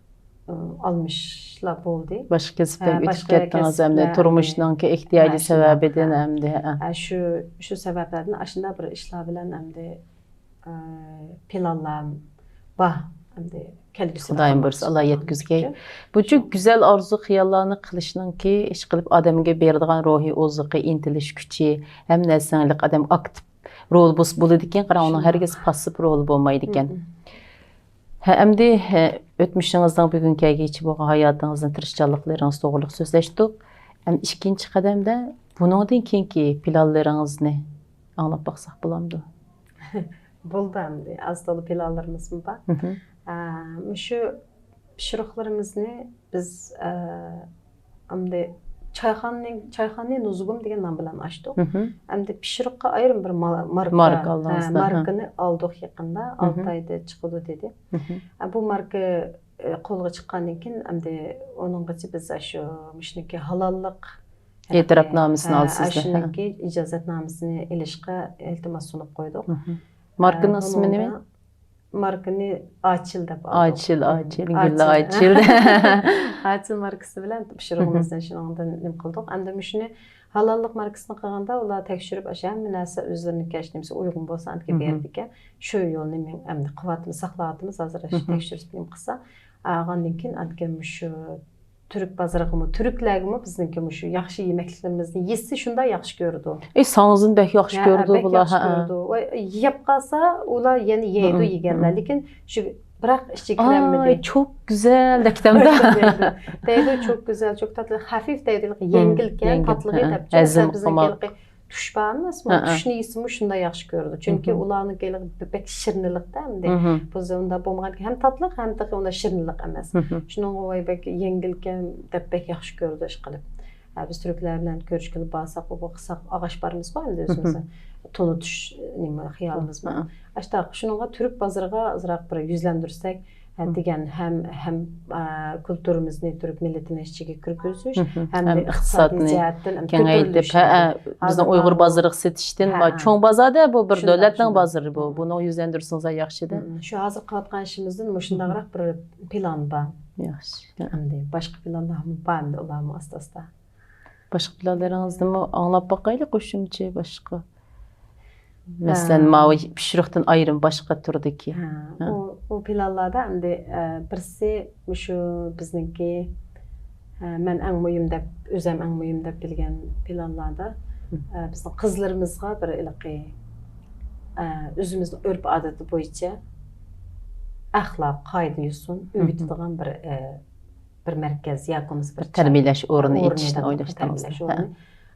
ئالمىشلا بولدى. باشقا كەسىپلەرگە ئۆتۈپ كەتتىڭىز ئەمدى، تۇرمۇشنىڭكى ئھتىياجى سەۋەبىدىن ئەمدى. شۇ شۇ سەۋەبلەردىن ئاشۇنداق بىر ئىشلار بىلەن ئەمدى پىلانلار بار. ئەمدى كەلگۈسىدە خۇدايىم بۇيرۇسا، ئاللا يەتكۈزگەي. بۇنچە گۈزەل ئارزۇ خىياللارنى قىلىشنىڭكى، ئىشقىلىپ ئادەمگە بېرىدىغان روھىي ئوزۇقى، ئىنتىلىش كۈچى، ھەممە نەرسىنىڭ ئادەم ئاكتىپ رول بولىدىكەن، قاراڭ، ئۇنىڭ ھەرگىز پاسسىپ رولى بولمايدىكەن. ھە، ئەمدى، ھە، ئۆتمۈشىڭىزنىڭ بۈگۈنگە كەلگۈچە بولغان ھاياتىڭىزنى، تىرىشچانلىقلىرىڭىز توغرىلىق سۆزلەشتۇق. ئەمدى ئىككىنچى قەدەمدە بۇنىڭدىن كېيىنكى پىلانلىرىڭىزنى ئاڭلاپ باقساق بولامدۇ؟ بولدى، ئەمدى ئاز تولا پىلانلىرىمىزمۇ بار. ئە، مۇشۇ پىشۇرۇقلىرىمىزنى بىز، ئە، ئەمدى چايخانىنىڭ، چايخانىنى نۇزۇگۇم دېگەن نام بىلەن ئاچتۇق. ئەمدى پىشۇرۇققا ئايرىم بىر ماركا، ماركا ئالدىڭىز، ھە، ماركىنى ئالدۇق يېقىندا، ئالتە ئايدا چىقىدۇ دېدى. ئە، بۇ ماركا، ئە، قولغا چىققاندىن كېيىن، ئەمدى ئۇنىڭغىچە بىز ئاشۇ مۇشۇنىڭكى ھالاللىق ئېتىراپنامىسىنى ئالىسىز، ئاشۇنىڭكى ئىجازەتنامىسىنى ئېلىشقا ئىلتىماس سۇنۇپ قويدۇق. ماركىنىڭ ئىسمى نېمە؟ ماركىنى ئاچىل دەپ ئالدۇق. ئاچىل، ئاچىل، گۈللە ئاچىل. ئاچىل ماركىسى بىلەن پىشۇرۇقىمىزنى شۇنىڭدىن نېمە قىلدۇق. ئەمدى مۇشۇنى ھالاللىق ماركىسىنى قىلغاندا ئۇلار تەكشۈرۈپ، ئاشۇ ھەممە نەرسە ئۆزلىرىنىڭ كەشنىمىسى ئۇيغۇن بولسا، ئەمدىكى بېرىدىكەن. شۇ يولنى مەن ئەمدى قىلىۋاتىمىز، ساقلاۋاتىمىز. ھازىر ئاشۇ تەكشۈرۈپ نېمە قىلسا، ئالغاندىن كېيىن ئەمدىكى مۇشۇ تۈرك بازىرىغىمۇ، تۈركلەرگىمۇ بىزنىڭكى مۇشۇ ياخشى يېمەكلىكلىرىمىزنى يېسە شۇنداق ياخشى كۆرىدۇ. ئەي، ساڭزىنى بەك ياخشى كۆرىدۇ بۇلار. ھە، بەك ياخشى كۆرىدۇ. ۋاي، يەپ قالسا ئۇلار يەنە يەيدۇ يېگەنلەر. لېكىن شۇ بىراق ئىچىگە كىرەلمىدى. ئاي، چوك گۈزەل دەكتەمدە. دەيدۇ، چوك گۈزەل، چوك تاتلىق، خەفىف دەيدۇ، يەڭگىلكەن، تاتلىقى دەپ. ھەزىم قىلماق. تۇش بار ئەمەسمۇ؟ ھە، ھە. تۇشنى يېسىمۇ شۇنداق ياخشى كۆرىدۇ. چۈنكى ئۇلارنىڭكى بەك شىرنىلىقتا ئەمدى. بۇ زېمىندا بولمىغان ھەم تاتلىق، ھەم تېخى ئۇنداق شىرنىلىق ئەمەس. شۇنىڭغا ۋاي بەك يەڭگىلكەن دەپ بەك ياخشى كۆرىدۇ ئىشقىلىپ. ھە، بىز تۈركلەر بىلەن كۆرۈشكىلى بارساق، ئۇ قىلساق، ئاغاچ بارمىزغۇ ئەمدى ئۆزىمىزنىڭ تونۇتۇش نېمە خىيالىمىز بار. ئاشتاق، شۇنىڭغا تۈرك بازىرىغا ئازراق بىر يۈزلەندۈرسەك، ھە، دېگەن ھەم، ھەم، ئە، كۇلتۇرىمىزنى، تۈرك مىللىتىنى ئىچىگە كىرگۈزۈش، ھەم ئىقتىسادنى جەھەتتىن كېڭەيتىپ، ھە، بىزنىڭ ئۇيغۇر بازىرىغا سېتىشتىن، ھە، چوڭ بازار-دە، بۇ بىر دۆلەتنىڭ بازىرى بۇ. بۇنى يۈزلەندۈرسىڭىز ياخشىدە. شۇ ھازىر قىلىۋاتقان ئىشىمىزدىن مۇشۇنداقراق بىر پىلان بار. ياخشى. ئەمدى باشقا پىلانلارمۇ بار، ئەمدى ئۇلارمۇ ئاستا-ئاستا. باشقا پىلانلىرىڭىزنىمۇ ئاڭلاپ باقايلى، قوشۇمچە باشقا. مەسىلەن، ھە. ماۋۇ پىشۇرۇقتىن ئايرىم باشقا تۈردىكى. ھە، ھە. ئۇ، ئۇ پىلانلاردا ئەمدى، ئە، بىرسى مۇشۇ بىزنىڭكى، ئە، مەن ئەڭ مۇھىم دەپ، ئۆزەم ئەڭ مۇھىم دەپ بىلگەن پىلانلاردا، ئە، بىزنىڭ قىزلىرىمىزغا بىر ھېلىقى، ئە، ئۆزىمىزنىڭ ئۆرپ-ئادىتى بويىچە ئەخلاق، قائىدە-يوسۇن ئۆگىتىدىغان بىر، ئە، بىر مەركەز ياكى بولمىسا بىر تەربىيەلەش ئورنى ئېچىشنى ئويلاشتىڭىز.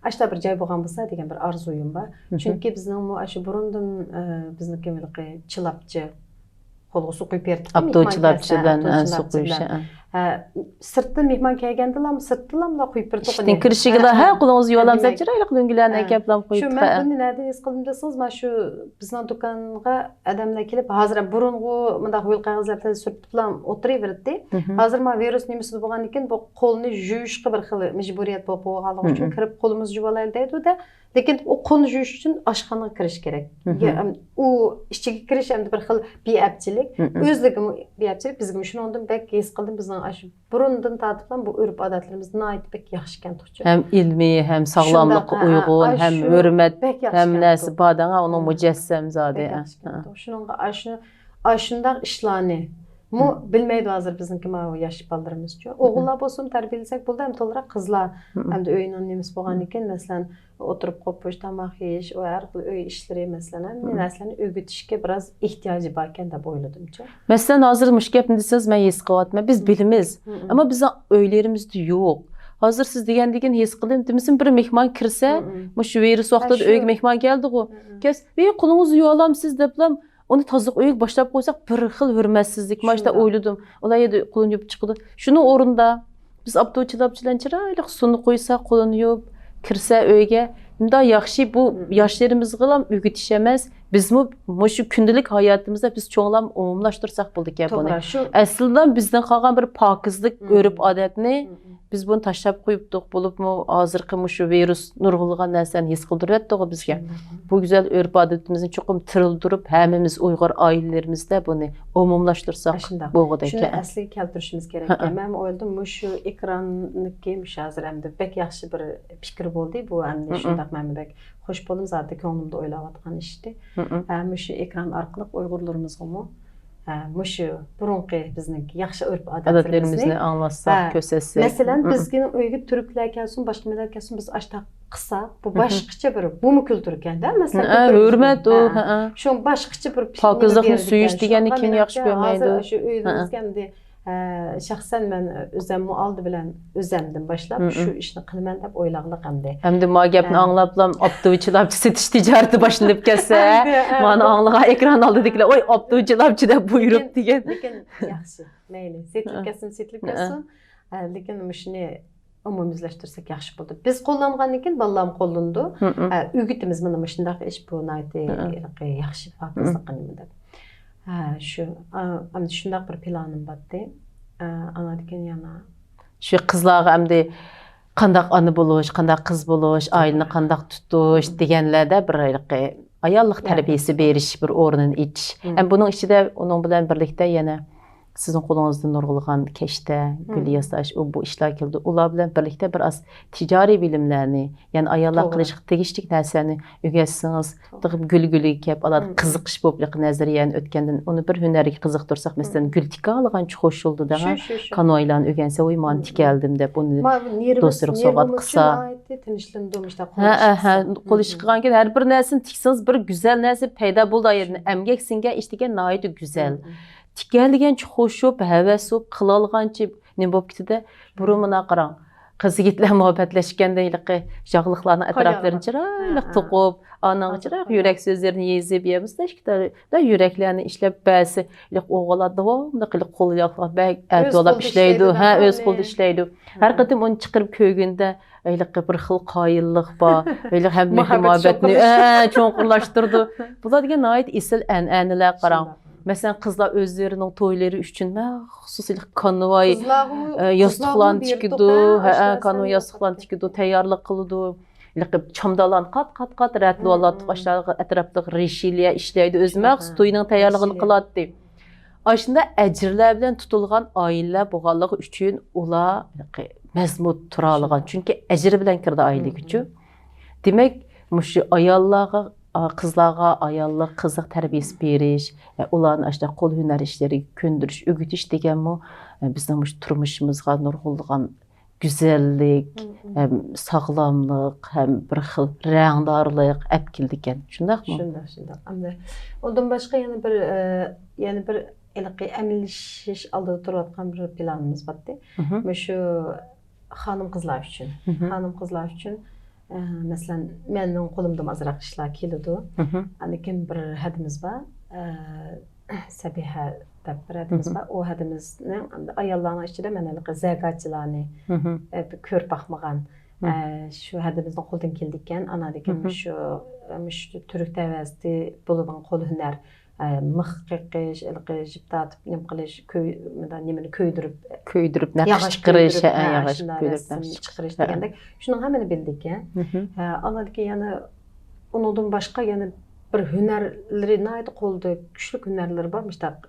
ئاشۇنداق بىر جاي بولغان بولسا دېگەن بىر ئارزۇيۇم بار. چۈنكى بىزنىڭمۇ ئاشۇ بۇرۇندىن، ئە، بىزنىڭكى ھېلىقى چىلاپچى قولغا سۇ قۇيۇپ بېرىتتۇق. ئاپتو چىلاپچى بىلەن سۇ قۇيۇش. ھە، سىرتتىن مېھمان كەلگەندىلا، سىرتتىنلا قۇيۇپ بېرىتتۇق. ئىشتىن كىرىشىگىلا، ھە، قولىڭىزنى يۇۋالامسىز دەپ، چىرايلىق لۆڭگىلەرنى ئەكەپلا قويۇپتۇق. شۇ مەن بۇنى نەدىن ھېس قىلدىم دېسىڭىز، مانا شۇ بىزنىڭ دۇكانغا ئادەملەر كېلىپ، ھازىر بۇرۇنغۇ مۇنداق ھۆل قەغەزلەردە سۈرتۈپلا ئولتۇرۇۋېرەتتى. ھازىر مانا ۋىرۇس نېمىسىدە بولغاندىكىن، بۇ قولنى يۇيۇشقا بىر خىل مەجبۇرىيەت بولۇپ بولغانلىقى ئۈچۈن، كىرىپ قولىمىزنى يۇۋالايلى دەيدۇ-دە، لېكىن ئۇ قولنى يۇيۇش ئۈچۈن ئاشخانىغا كىرىش كېرەك. ئۇ ئىچىگە كىرىش ئەمدى بىر خىل بىئەپچىلىك. ئۆزلىرىگىمۇ بىئەپچىلىك، بىزگىمۇ. شۇنىڭدىن بەك ھېس قىلدىم، بىزنىڭ ئاشۇ بۇرۇندىن تارتىپلا بۇ ئۆرپ-ئادەتلىرىمىز ناھايىتى بەك ياخشىكەن تۇغچە. ھەم ئىلمىي، ھەم ساغلاملىققا ئۇيغۇن، ھەم ھۆرمەت، ھەم نەرسە بار دەڭ، ئۇنىڭ مۇجەسسەم زادى. شۇنىڭغا ئاشۇ، ئاشۇنداق ئىشلارنى مۇ بىلمەيدۇ ھازىر بىزنىڭكى ماۋۇ ياش بالىلىرىمىزچۇ. ئوغۇللار بولسىمۇ تەربىيەلىسەك بولدى، ئەمدى تولىراق قىزلار. ئەمدى ئۆينىڭ نېمىسى بولغاندىكىن، مەسىلەن، ئولتۇرۇپ قوپۇش، تاماق يېيىش، ئۇ ھەر خىل ئۆي ئىشلىرى، مەسىلەن، ھەممە نەرسىلەرنى ئۆگىتىشكە بىراز ئېھتىياجى باركەن دەپ ئويلىدىمچۇ. مەسىلەن، ھازىر مۇشۇ گەپنى دېسىڭىز، مەن ھېس قىلىۋاتىمەن. بىز بىلىمىز، ئەمما بىزنىڭ ئۆيلىرىمىزدە يوق. ھازىر سىز دېگەندىكىن ھېس قىلدىم، دېمىسىم، بىر مېھمان كىرسە، مۇشۇ ۋىرۇس ۋاقتىدا ئۆيگە مېھمان كەلدىغۇ، كەلسە، ۋى، قولىڭىزنى يۇۋالامسىز دەپلا ئۇنى تازىلىق ئۆيگە باشلاپ قويساق، بىر خىل ھۆرمەتسىزلىك. مانا شۇنداق ئويلىدىم. ئۇلار يەردە قولىنى يۇيۇپ چىقىدۇ. شۇنىڭ ئورنىدا بىز ئاپتوچىلار بىلەن چىرايلىق سۇنى قۇيسا، قولىنى يۇيۇپ كىرسە ئۆيگە، مۇنداق ياخشى. بۇ ياشلىرىمىزغىلا ئۆگىتىش ئەمەس، بىزمۇ مۇشۇ كۈندىلىك ھاياتىمىزدا بىز چوڭلام ئومۇملاشتۇرساق بولىدىكەن بۇنى. توغرا، شۇ. ئەسلىدە بىزدىن قالغان بىر پاكىزلىك، مم. ئۆرپ-ئادەتنى مم. بىز بۇنى تاشلاپ قويۇپتۇق. بولۇپمۇ ھازىرقى مۇشۇ ۋىرۇس نۇرغۇنلىغان نەرسىنى ھېس قىلدۇرۇۋەتتىغۇ بىزگە. شۇنداق. بۇ گۈزەل ئۆرپ-ئادىتىمىزنى چوقۇم تىرىلدۈرۈپ، ھەممىمىز ئۇيغۇر ئائىلىلىرىمىزدە بۇنى ئومۇملاشتۇرساق شۇنداق. بولغۇدەك. شۇنى ئەسلىگە كەلتۈرۈشىمىز كېرەك. ھەئە. مەن ئويلىدىم، مۇشۇ ئېكراننىكى مۇشۇ ھازىر ئەمدى بەك ياخشى بىر پىكىر بولدى. بۇ ئەمدى مم. شۇنداق مەنمۇ بەك خوش بولدۇم، زادى كۆڭلۈمدە ئويلاۋاتقان ئىشتى. مم. ھە، مۇشۇ ئېكران ئارقىلىق ئۇيغۇرلىرىمىزغىمۇ، ھە، مۇشۇ بۇرۇنقى بىزنىڭ ياخشى ئۆرپ-ئادەتلىرىمىزنى ئادەتلىرىمىزنى ئاڭلاتساق، ھە، كۆرسەتسەك. مەسىلەن، مم. بىزنىڭ ئۆيگە تۈركلەر كەلسۇن، باشقا مىللەت كەلسۇن، بىز ئاشتاق قىلساق، بۇ مم. باشقىچە بىر، بۇمۇ كۈلتۈركەن-دە، مەسىلەن، ھە، كۈلتۈرىمىز. ھۆرمەت ئۇ، ھە، ھە. شۇ باشقىچە بىر پاكىزلىقنى سۆيۈش دېگەننى كىم ياخشى كۆرمەيدۇ؟ شۇ ئۆيىمىزگە ئەمدى ئە، شەخسەن مەن ئۆزەممۇ ئالدى بىلەن ئۆزەمدىن باشلاپ مم. شۇ ئىشنى قىلىمەن دەپ ئويلاغلىق ئەمدى. ئەمدى ما گەپنى ئە. ئاڭلاپلا ئاپتوۋا چىلاپچىسى سېتىش تىجارىتى باشلىنىپ كەتسە، ئەمدى، ئە، مانا ئاڭلىغان ئېكران ئالدىدىكىلەر، «ۋاي، ئاپتوۋا چىلاپچى» دەپ بۇيرۇپ لېكىن، دېگەن. لېكىن ياخشى، مەيلى، سېتىلىپ ئە. كەتسۇن، سېتىلىپ ئە. كەتسۇن. ئە، لېكىن مۇشۇنى ئومۇميۈزلەشتۈرسەك ياخشى بولىدۇ. بىز قوللانغاندىن كېيىن بالىلارمۇ قوللىنىدۇ. مم. ئە، ئۆگىتىمىز، مانا مۇشۇنداق ئىش، بۇ ناھايىتى مم. ھېلىقى ياخشى، مم. پاكىزلىق نېمە دەپ. ھە، شۇ، ئا، ئەمدى شۇنداق بىر پىلانىم بارتى. ئا، ئاناندىن كېيىن يەنە شۇ قىزلارغا ئەمدى قانداق ئانا بولۇش، قانداق قىز بولۇش، ئائىلىنى قانداق تۇتۇش دېگەنلەردە بىر ھېلىقى ئاياللىق يا. تەربىيەسى بېرىش بىر ئورنىنى ئېچىش. مم. ھەم بۇنىڭ ئىچىدە ئۇنىڭ بىلەن بىرلىكتە يەنە سىزنىڭ قولىڭىزدا نۇرغۇنلىغان كەشتە، گۈل مم. ياساش، ئۇ بۇ ئىشلار كېلىدۇ. ئۇلار بىلەن بىرلىكتە بىر ئاز تىجارىي بىلىملەرنى، يەنى ئاياللار توغرا. قىلىشقا تېگىشلىك نەرسىلەرنى ئۆگەتسىڭىز، توغرا. تېخى گۈل گۈلىگە كەپ، ئالادا مم. قىزىقىش بولۇپ، نەزەرىيەنى ئۆتكەندىن ئۇنى بىر ھۈنەرگە قىزىقتۇرساق، مەسىلەن، مم. گۈل تىكىدىغان چوقۇش يولدا دەڭ، شۇ، شۇ، شۇ. كانۋايلارنى ئۆگەنسە، ۋوي، مانا مم. تىكەلدىم دەپ، ئۇنى ما، نېرۋىسى، دوستلىرىغا سوۋغات نېرۋىمۇ قىلسا. ناھايىتى تىنچلىنىدۇ، مۇشۇنداق ھە، قوللىشىپ ھە، ھە. قىلسا. قوللىشىپ مم. قىلغان كېيىن ھەر بىر نەرسىنى تىكسىڭىز، بىر گۈزەل نەرسە پەيدا بولىدۇ. شۇ. ئەمگەك سىڭگەن ئىش دېگەن ناھايىتى گۈزەل. مم. تىكەلگەنچە خوشۇپ، ھەۋەس بولۇپ، قىلالغانچە نېمە بولۇپ كېتىدۇ. بۇرۇن مانا قاراڭ، قىز يىگىتلەر مۇھەببەتلەشكەندە ھېلىقى ياغلىقلارنىڭ ئەتراپلىرىنى قاياقلار. چىرايلىق ھە، ھە. توقۇپ، ئانىڭغا ھە، چىرايلىق ھە. يۈرەك سۆزلىرىنى يېزىپ، يا بولمىسا ئىككى تال-، يۈرەكلەرنى ئىشلەپ بەرسە، ھېلىقى ئوغۇللار داۋاملىق ھېلىقى قول ياغلىق بەك ئەتىۋالاپ ئىشلەيدۇ. ھە، ئۆز قولىدا ئىشلەيدۇ. ھە، قولى. ھەر قېتىم ئۇنى چىقىرىپ كۆرگەندە، ھېلىقى بىر خىل قايىللىق بار. ھېلىقى ھەممىدىكى مۇھەببەت مۇھەببەتنى، چوڭقۇرلىشىدۇ. ئە، چوڭقۇرلاشتۇرىدۇ. بۇلار دېگەن ناھايىتى ئېسىل ئەنئەنىلەر، قاراڭ. شۇنداق. مەسىلەن، قىزلار ئۆزلىرىنىڭ تويلىرى ئۈچۈن مەخسۇس ھېلىقى كانۋاي، قىزلارغۇ-، ئە، ياستۇقلارنى قىزلارغۇ تىكىدۇ. بېرىدۇ، ھە، ھە، ئاشۇ كانۋاي نەرسىلەرنى ياستۇقلارنى تىكىدۇ، تەييارلىق قىلىدۇ. ھېلىقى چامدانلارنى قات، قات، قات رەتلىۋالاتتۇق. مم. ئاشۇلارغا ئەتراپلىق رىشىليە ئىشلەيدۇ. ئۆزى شۇنداق، مەخسۇس ھە. توينىڭ تەييارلىقىنى رىشىليە. قىلاتتى. ئاشۇنداق ئەجىرلەر بىلەن تۇتۇلغان ئائىلىلەر بولغانلىقى ئۈچۈن ئۇلار ھېلىقى مەزمۇت تۇرالىغان. شۇنداق. چۈنكى ئەجىر بىلەن كىردى ئائىلىگە. مم. دېمەك، مۇشۇ ئاياللارغا، ئا، قىزلارغا ئاياللىق، قىزلىق تەربىيەسى بېرىش، ئە، ئۇلارنى ئاشۇنداق قول ھۈنەر ئىشلىرىگە كۆندۈرۈش، ئۆگىتىش دېگەنمۇ، ئە، بىزنىڭ مۇشۇ تۇرمۇشىمىزغا نۇرغۇنلىغان گۈزەللىك، مم، مم. ھەم ساغلاملىق، ھەم بىر خىل رەڭدارلىق ئەپ كېلىدىكەن. شۇنداقمۇ؟ شۇنداق، شۇنداق. ئەمدى ئۇندىن باشقا يەنە بىر، ئە، يەنە بىر ھېلىقى ئەمەلىيلىشىش ئالدىدا تۇرۇۋاتقان بىر پىلانىمىز بارتى. مم. مۇشۇ خانىم-قىزلار ئۈچۈن. مم. خانىم-قىزلار ئۈچۈن، ئە، مەسىلەن، مېنىڭ قولۇمدىمۇ ئازراق ئىشلار كېلىدۇ. مم. ئاندىن كېيىن بىر ھەدىمىز بار. ئە، سەبىھە دەپ بىر ھەدىمىز مم. بار. ئۇ ھەدىمىزنىڭ ئاياللارنىڭ ئىچىدە مەن ھېلىقى زەگاچىلارنى، مم. ئە، بىر كۆرۈپ باقمىغان، مم. ئە، شۇ ھەدىمىزنىڭ قولىدىن كېلىدىكەن. ئاناندىن كېيىن مم. مۇشۇ، مۇشۇ تۈرك تەۋەسىدە بولىدىغان قول ھۈنەر، ئە، مىخ قېقىش، ھېلىقى جىپ تارتىپ نېمە قىلىش، كۆي-، مۇنداق نېمىنى كۆيدۈرۈپ، كۆيدۈرۈپ، نەقىش ياغاچ چىقىرىش، كۆيدۈرۈپ، ھە، ھە، ياغاچ شۇنداق كۆيدۈرۈپ، رەسىم نەقىش چىقىرىش چىقىرىش. ھە. دېگەندەك، شۇنىڭ ھەممىنى بىلىدىكەن. مم. ئە، ئاناندىن كېيىن يەنە ئۇنىڭدىن باشقا يەنە بىر ھۈنەرلىرى، ناھايىتى قولدا كۈچلۈك ھۈنەرلىرى بار، مۇشۇنداق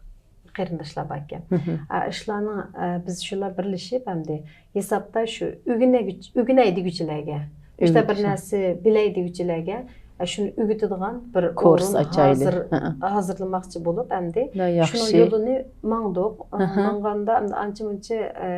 قېرىنداشلار باركەن. مم. ئە، ئىشلارنىڭ، ئە، بىز شۇلار بىرلىشىپ، ئەمدى ھېسابتا شۇ ئۆگىنەگۈچ-، ئۆگىنەي دېگۈچىلەرگە، مۇشۇنداق بىر ئۆگىتىش. نەرسە بىلەي دېگۈچىلەرگە، ئە، شۇنى ئۆگىتىدىغان بىر كورس ئورۇن ئاچايلى. ھازىر، ھە، ھە. ھازىرلىماقچى بولۇپ، ئەمدى ۋە شۇنىڭ ياخشى. يولىنى ماڭدۇق. ئە، ھە، ھە. ماڭغاندا ئەمدى ئانچە-مۇنچە، ئە،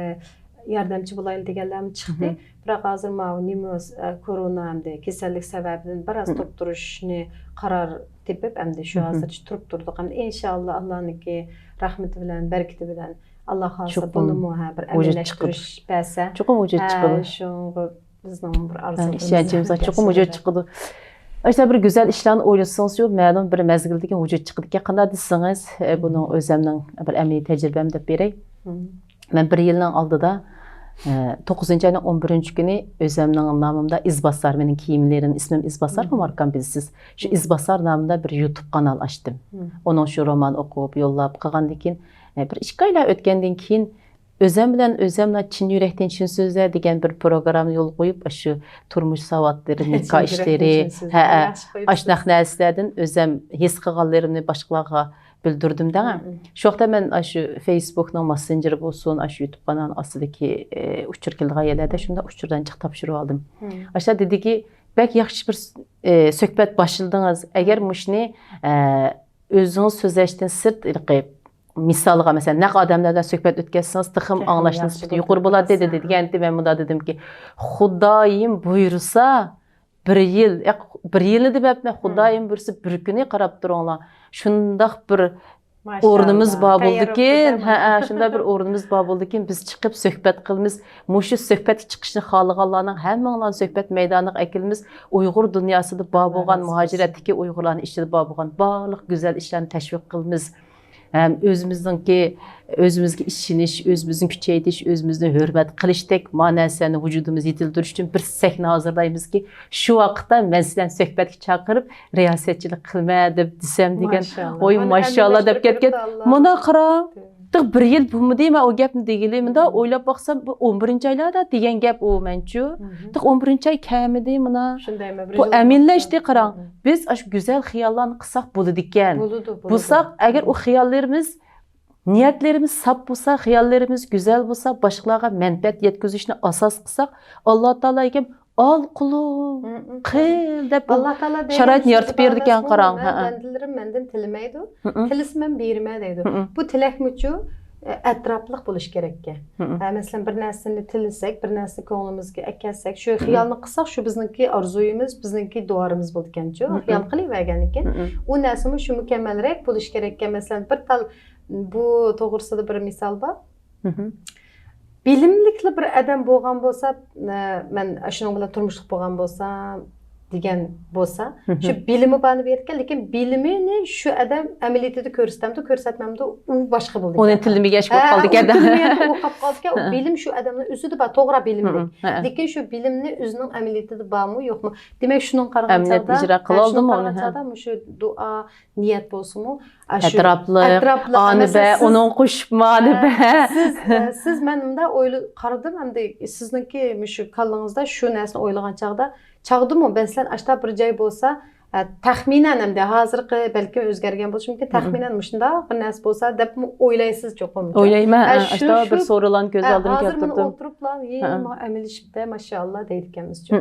ياردەمچى بولايلى دېگەنلەرمۇ چىقتى. مم. بىراق ھازىر ماۋۇ نېمە، ئە، كورونا ئەمدى كېسەللىك سەۋەبىدىن بىر ئاز مم. توختىتىشنى قارار تېپىپ، ئەمدى شۇ مم. ھازىرچە تۇرۇپ تۇردۇق. ئەمدى ئىنشاللا، ئاللانىڭكى رەھمىتى بىلەن، بەرىكىتى بىلەن، ئاللا خالىسا، چوقۇم بۇنىمۇ، ھە، بىر ۋۇجۇدقا ئەمەلىيلەشتۈرۈش كېلىدۇ. بەرسە. چوقۇم ۋۇجۇدقا ھە، كېلىدۇ. شۇڭا بىزنىڭ بىر ھە، ئارزۇ ئىشەنچىمىز بار. چوقۇم ۋۇجۇدقا چىقىدۇ. ئاشۇنداق بىر گۈزەل ئىشلارنى ئويلىسىڭىزچۇ، مەلۇم بىر مەزگىلدىن كېيىن ۋۇجۇدقا چىقىدىكەن. قانداق دېسىڭىز، ئە، بۇنىڭ ئۆزەمنىڭ بىر ئەمەلىي تەجرىبەم دەپ بېرەي. مم. مەن بىر يىلنىڭ ئالدىدا ئە، توققۇزىنچى ئاينىڭ ئون بىرىنچى كۈنى ئۆزەمنىڭ نامىمدا ئىزباسار، مېنىڭ كىيىملىرىم، ئىسمىم ئىزباسار، ماركام بىلىسىز. شۇ ئىزباسار نامىمدا بىر يۇتۇب قانال ئاچتىم. ئۇنىڭ شۇ رومان ئوقۇپ، يوللاپ قىلغاندىن كېيىن، ئە، بىر ئىككى ئايلار ئۆتكەندىن كېيىن، ئۆزەم بىلەن ئۆزەم چىن يۈرەكتىن چىن سۆزلە دېگەن بىر پروگرامما يولغا قويۇپ، شۇ تۇرمۇش ساۋاتلىرى، نىكاھ ئىشلىرى، ھە، ئاشۇنداق نەرسىلەردىن ئۆزەم ھېس قىلغانلىرىمنى باشقىلارغا بىلدۈردۈم دەڭ. شۇ ۋاقىتتا مەن ئاشۇ فېيسبۇكنىڭ ماسسېنجېرى بولسۇن، ئاشۇ يۇتۇب قانالىنىڭ ئاستىدىكى، ئە، ئۇچۇر كېلىدىغان يەرلەردە شۇنداق ئۇچۇردىن جىق تاپشۇرۇۋالدىم. ئاشۇ دېدىكى، بەك ياخشى بىر، ئە، سۆھبەت باشلىدىڭىز. ئەگەر مۇشۇنى، ئە، ئۆزىڭىز سۆزلەشتىن سىرت، ھېلىقى مىسالغا، مەسىلەن، نەق ئادەملەر بىلەن سۆھبەت ئۆتكەزسىڭىز، تېخىمۇ ئاڭلاشنىڭ سۈپىتى يۇقىرى بولاتتى، دېدى. دېگەنتى مەن مۇنداق دېدىمكى، خۇدايىم بۇيرۇسا، بىر يىل، ياق، بىر يىلنى دېمەپمەن، خۇدايىم بۇيرۇسا، بىر كۈنى قاراپ تۇرۇڭلار. شۇنداق بىر ئورنىمىز بار بولدىكىن، ھە، شۇنداق بىر ئورنىمىز بار بولدىكىن، بىز چىقىپ سۆھبەت قىلىمىز. مۇشۇ سۆھبەتكە چىقىشنى خالىغانلارنىڭ ھەممىڭلارنى سۆھبەت مەيدانىغا ئەكېلىمىز. ئۇيغۇر دۇنياسىدا بار بولغان، مۇھاجىرەتتىكى ئۇيغۇرلارنىڭ ئىچىدە بار بولغان بارلىق گۈزەل ئىشلارنى تەشۋىق قىلىمىز. ھەم ئۆزىمىزنىڭكى، ئۆزىمىزگە ئىشىنىش، ئۆزىمىزنى كۈچەيتىش، ئۆزىمىزنى ھۆرمەت قىلىشتەك ما نەرسىلەرنى ۋۇجۇدىمىزدا يېتىلدۈرۈش ئۈچۈن بىر سەھنە ھازىرلايمىزكى، شۇ ۋاقىتتا مەن سىلەرنى سۆھبەتكە چاقىرىپ، رىياسەتچىلىك قىلىمەن دەپ دېسەم دېگەن، ۋوي، ماشائاللا دەپ كەتكەن. مانا قاراڭ، تېخى بىر يىل بولمىدى مەن ئۇ گەپنى دېگىلى. مۇنداق ئويلاپ باقسام، بۇ ئون بىرىنچى ئايلاردا دېگەن گەپ ئۇ مەنچۇ. تېخى ئون بىرىنچى ئاي كەلمىدى مانا. بۇ ئەمىنلەشتى، قاراڭ. بىز ئاشۇ گۈزەل خىياللارنى قىلساق بولىدىكەن. بولىدۇ، بولىدۇ. بولساق، ئەگەر ئۇ خىياللىرىمىز، نىيەتلىرىمىز ساپ بولسا، خىياللىرىمىز گۈزەل بولسا، باشقىلارغا مەنپەئەت يەتكۈزۈشنى ئاساس قىلساق، ئاللا تائالا ئەكەم، ئال قۇلۇم، قىل دەپ ئاللا تائالا شارائىتنى يارىتىپ بېرىدىكەن، قاراڭ. مەن بەندىلىرىم مەندىن تىلىمەيدۇ، تىلىسا مەن بېرىمەن دەيدۇ. بۇ تىلەكمۇچۇ، ئە، ئەتراپلىق بولۇش كېرەككەن. ھە، مەسىلەن، بىر نەرسىنى تىلىسەك، بىر نەرسىنى كۆڭلىمىزگە ئەكەلسەك، شۇ خىيالنى قىلساق، شۇ بىزنىڭكى ئارزۇيىمىز، بىزنىڭكى دۇئالىرىمىز بولىدىكەنچۇ. خىيال قىلىۋەرگەندىن كېيىن، ئۇ نەرسىمۇ شۇ مۇكەممەلرەك بولۇش كېرەككەن. مەسىلەن، بىر تال، بۇ توغرىسىدا بىر مىسال بار. بىلىملىكلا بىر ئادەم بولغان بولسا، ئە، مەن شۇنىڭ بىلەن تۇرمۇشلۇق بولغان بولسام دېگەن بولسا، شۇ بىلىمى بارنى بېرىدىكەن، لېكىن بىلىمىنى شۇ ئادەم ئەمەلىيىتىدە كۆرسىتەمدۇ، كۆرسەتمەمدۇ، ئۇ باشقا بولىدىكەن. ئۇنى تىللىمىگەچ بولۇپ قالدىكەن. ئۇ تىللىمىگەچ بولۇپ قالىدىكەن. ئۇ بىلىم شۇ ئادەمنىڭ ئۆزىدە بار، توغرا بىلىملىك. لېكىن شۇ بىلىمنى ئۆزىنىڭ ئەمەلىيىتىدە بارمۇ، يوقمۇ؟ دېمەك، شۇنىڭغا قارىغان چاغدا، شۇنىڭغا قارىغان چاغدا مۇشۇ دۇئا، نىيەت بولسىمۇ، ئەتراپلىق، ئەتراپلىق، ئانى بە، ئۇنىڭ قوشۇپ مانى بە. سىز، ئە، سىز، مەن مۇنداق ئويلا-، قارىدىم، ئەمدى سىزنىڭكى مۇشۇ كاللىڭىزدا شۇ نەرسىنى ئويلىغان چاغدا، چاغدىمۇ، مەسىلەن، ئاشتا بىر جاي بولسا، ئە، تەخمىنەن، ئەمدى ھازىرقى بەلكىم ئۆزگەرگەن بولۇشى مۇمكىن، تەخمىنەن مۇشۇنداق بىر نەرسە بولسا دەپمۇ ئويلايسىز چوقۇم. ئويلايمەن، ئە، ئاشتا بىر سورۇنلارنى كۆز ئالدىمغا كەلتۈردۈم. ھازىر مانا ئولتۇرۇپلا، ئەمەلىيلىشىپتە، ماشائاللا دەيدىكەنمىزچۇ.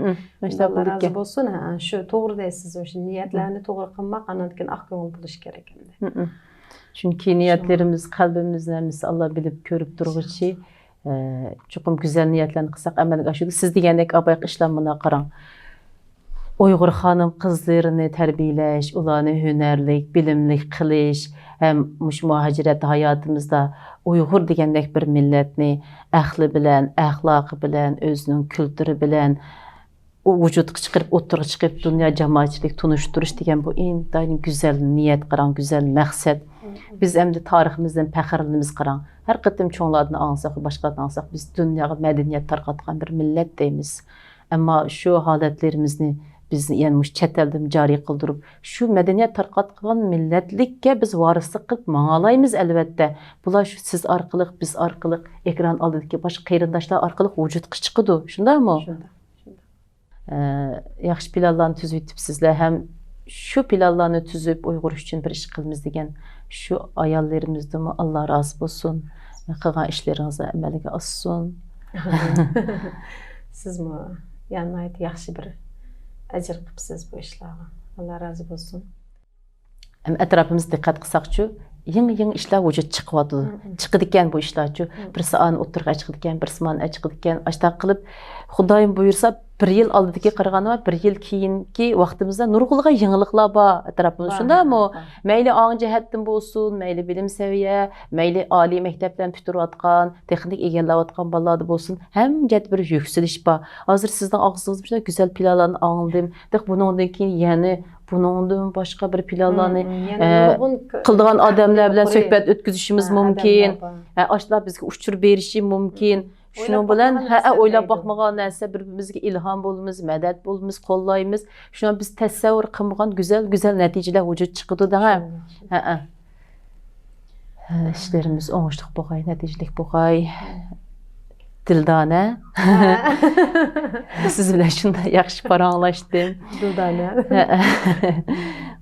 ئاللا رازى بولسۇن. ھە، شۇ توغرا دەيسىز، شۇ نىيەتلەرنى توغرا قىلماق، ئاندىن كېيىن ئاق كۆڭۈل بولۇش كېرەك ئەمدى. چۈنكى نىيەتلىرىمىز، قەلبىمىزنى ھەممىسى ئاللا بىلىپ، كۆرۈپ تۇرغۇچى، ئە، چوقۇم گۈزەل نىيەتلەرنى قىلساق، ئەمەلگە ئاشىدۇ. سىز دېگەندەك، ئاپايقى ئىشلار مانا قاراڭ. ئۇيغۇر خانىم قىزلىرىنى تەربىيەلەش، ئۇلارنى ھۈنەرلىك، بىلىملىك قىلىش ھەم مۇشۇ مۇھاجىرەت ھاياتىمىزدا ئۇيغۇر دېگەندەك بىر مىللەتنى ئەقلى بىلەن، ئەخلاقى بىلەن، ئۆزىنىڭ كۈلتۈرى بىلەن، ئۇ ۋۇجۇدقا چىقىرىپ، ئوتتۇرىغا چىقىپ، دۇنيا جامائەتچىلىك تونۇشتۇرۇش دېگەن بۇ ئىنتايىن گۈزەل نىيەت، قاراڭ، گۈزەل مەقسەت. بىز ئەمدى تارىخىمىزدىن پەخىرلىنىمىز، قاراڭ. ھەر قېتىم چوڭلاردىن ئاڭلىساق، باشقىلاردىن ئاڭلىساق، بىز دۇنياغا مەدەنىيەت تارقاتقان بىر مىللەت دەيمىز. ئەمما شۇ ھالەتلىرىمىزنى بىز يەنە مۇشۇ چەت ئەلدىمۇ جارى قىلدۇرۇپ، شۇ مەدەنىيەت تارقاتقان مىللەتلىككە بىز ۋارىسلىق قىلىپ ماڭالايمىز، ئەلۋەتتە. بۇلار شۇ سىز ئارقىلىق، بىز ئارقىلىق، ئېكران ئالدىدىكى باشقا قېرىنداشلار ئارقىلىق ۋۇجۇدقا چىقىدۇ، شۇنداقمۇ؟ شۇنداق، شۇنداق. ئە، ياخشى پىلانلارنى تۈزۈۋېتىپسىزلەر ھەم شۇ پىلانلارنى تۈزۈپ، ئۇيغۇر ئۈچۈن بىر ئىش قىلىمىز دېگەن شۇ ئاياللىرىمىزدىنمۇ ئاللا رازى بولسۇن. قىلغان ئىشلىرىڭىز ئەمەلگە ئاشسۇن. سىزمۇ، يا، ناھايىتى ياخشى بىر ئەجىر قىپسىز بۇ ئىشلارغا. ئاللا رازى بولسۇن. ئەمما ئەتراپىمىزغا دىققەت قىلساقچۇ، يېڭى، يېڭى ئىشلار ۋۇجۇدقا چىقىۋاتىدۇ. چىقىدىكەن بۇ ئىشلارچۇ. بىرسى ئانى ئوتتۇرىغا چىقىدىكەن، بىرسى مانا چىقىدىكەن. ئاشتاق قىلىپ، خۇدايىم بۇيرۇسا، بىر يىل ئالدىدىكى قارىغاندا، بىر يىل كېيىنكى ۋاقتىمىزدا نۇرغۇنلىغان يېڭىلىقلار بار ئەتراپىمىزدا. شۇنداقمۇ؟ مەيلى ئاڭ جەھەتتىن بولسۇن، مەيلى بىلىم سەۋىيە، مەيلى ئالىي مەكتەپلەرنى پۈتتۈرۈۋاتقان، تېخنىك ئىگىلەۋاتقان بالىلاردا بولسۇن، ھەممە جەھەتتە بىر يۈكسىلىش بار. ھازىر سىزنىڭ ئاغزىڭىزدىن شۇنداق گۈزەل پىلانلارنى ئاڭلىدىم. تېخى بۇنىڭدىن كېيىن يەنە بۇنىڭدىن باشقا بىر پىلانلارنى، ئە، قىلىدىغان ئادەملەر بىلەن سۆھبەت ئۆتكۈزۈشىمىز مۇمكىن. ئە، ئاشۇلار بىزگە ئۇچۇر بېرىشى مۇمكىن. شۇنىڭ بىلەن ھە، ئويلاپ باقمىغان نەرسە، بىر-بىرىمىزگە ئىلھام بولىمىز، مەدەت بولىمىز، قوللايمىز. شۇڭا بىز تەسەۋۋۇر قىلمىغان گۈزەل، گۈزەل نەتىجىلەر ۋۇجۇدقا چىقىدۇ دەڭە. ھە، ھە. ھە، ئىشلىرىمىز ئوڭۇشلۇق بولغاي، نەتىجىلىك بولغاي. دىلدانە. سىز بىلەن شۇنداق ياخشى پاراڭلاشتىم. دىلدانە. ھە.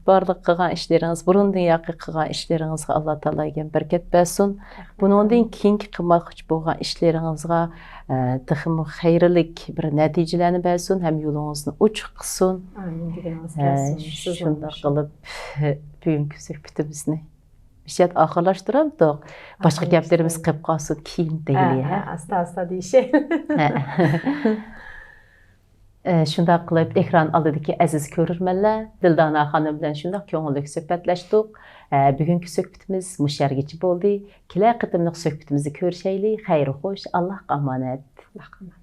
بارلىق قىلغان ئىشلىرىڭىز، بۇرۇندىن ياقى قىلغان ئىشلىرىڭىزغا ئاللا تائالا يەنە بەرىكەت بەرسۇن. بۇنىڭدىن كېيىنكى قىلماقچى بولغان ئىشلىرىڭىزغا، ئە، تېخىمۇ خەيرلىك بىر نەتىجىلەرنى بەرسۇن ھەم يولىڭىزنى ئوچۇق قىلسۇن. ئامىن دېگىنىڭىز ھە، كەلسۇن. شۇنداق قىلىپ، بۈگۈنكى سۆھبىتىمىزنى بىر يەردە ئاخىرلاشتۇرامدۇق. باشقا گەپلىرىمىز قېلىپ قالسۇن، كېيىن دەيلى، ھە، ھە؟ ئاستا-ئاستا دېيىشەيلى. ھە. ئە، شۇنداق قىلىپ، ئېكران ئالدىدىكى ئەزىز كۆرۈرمەنلەر، دىلدانا خانىم بىلەن شۇنداق كۆڭۈللۈك سۆھبەتلەشتۇق. ئە، بۈگۈنكى سۆھبىتىمىز مۇشۇ يەرگىچە بولدى. كېلەر قېتىملىق سۆھبىتىمىزدە كۆرۈشەيلى. خەير خوش، ئاللاھقا ئامانەت. ئاللاھقا ئامانەت.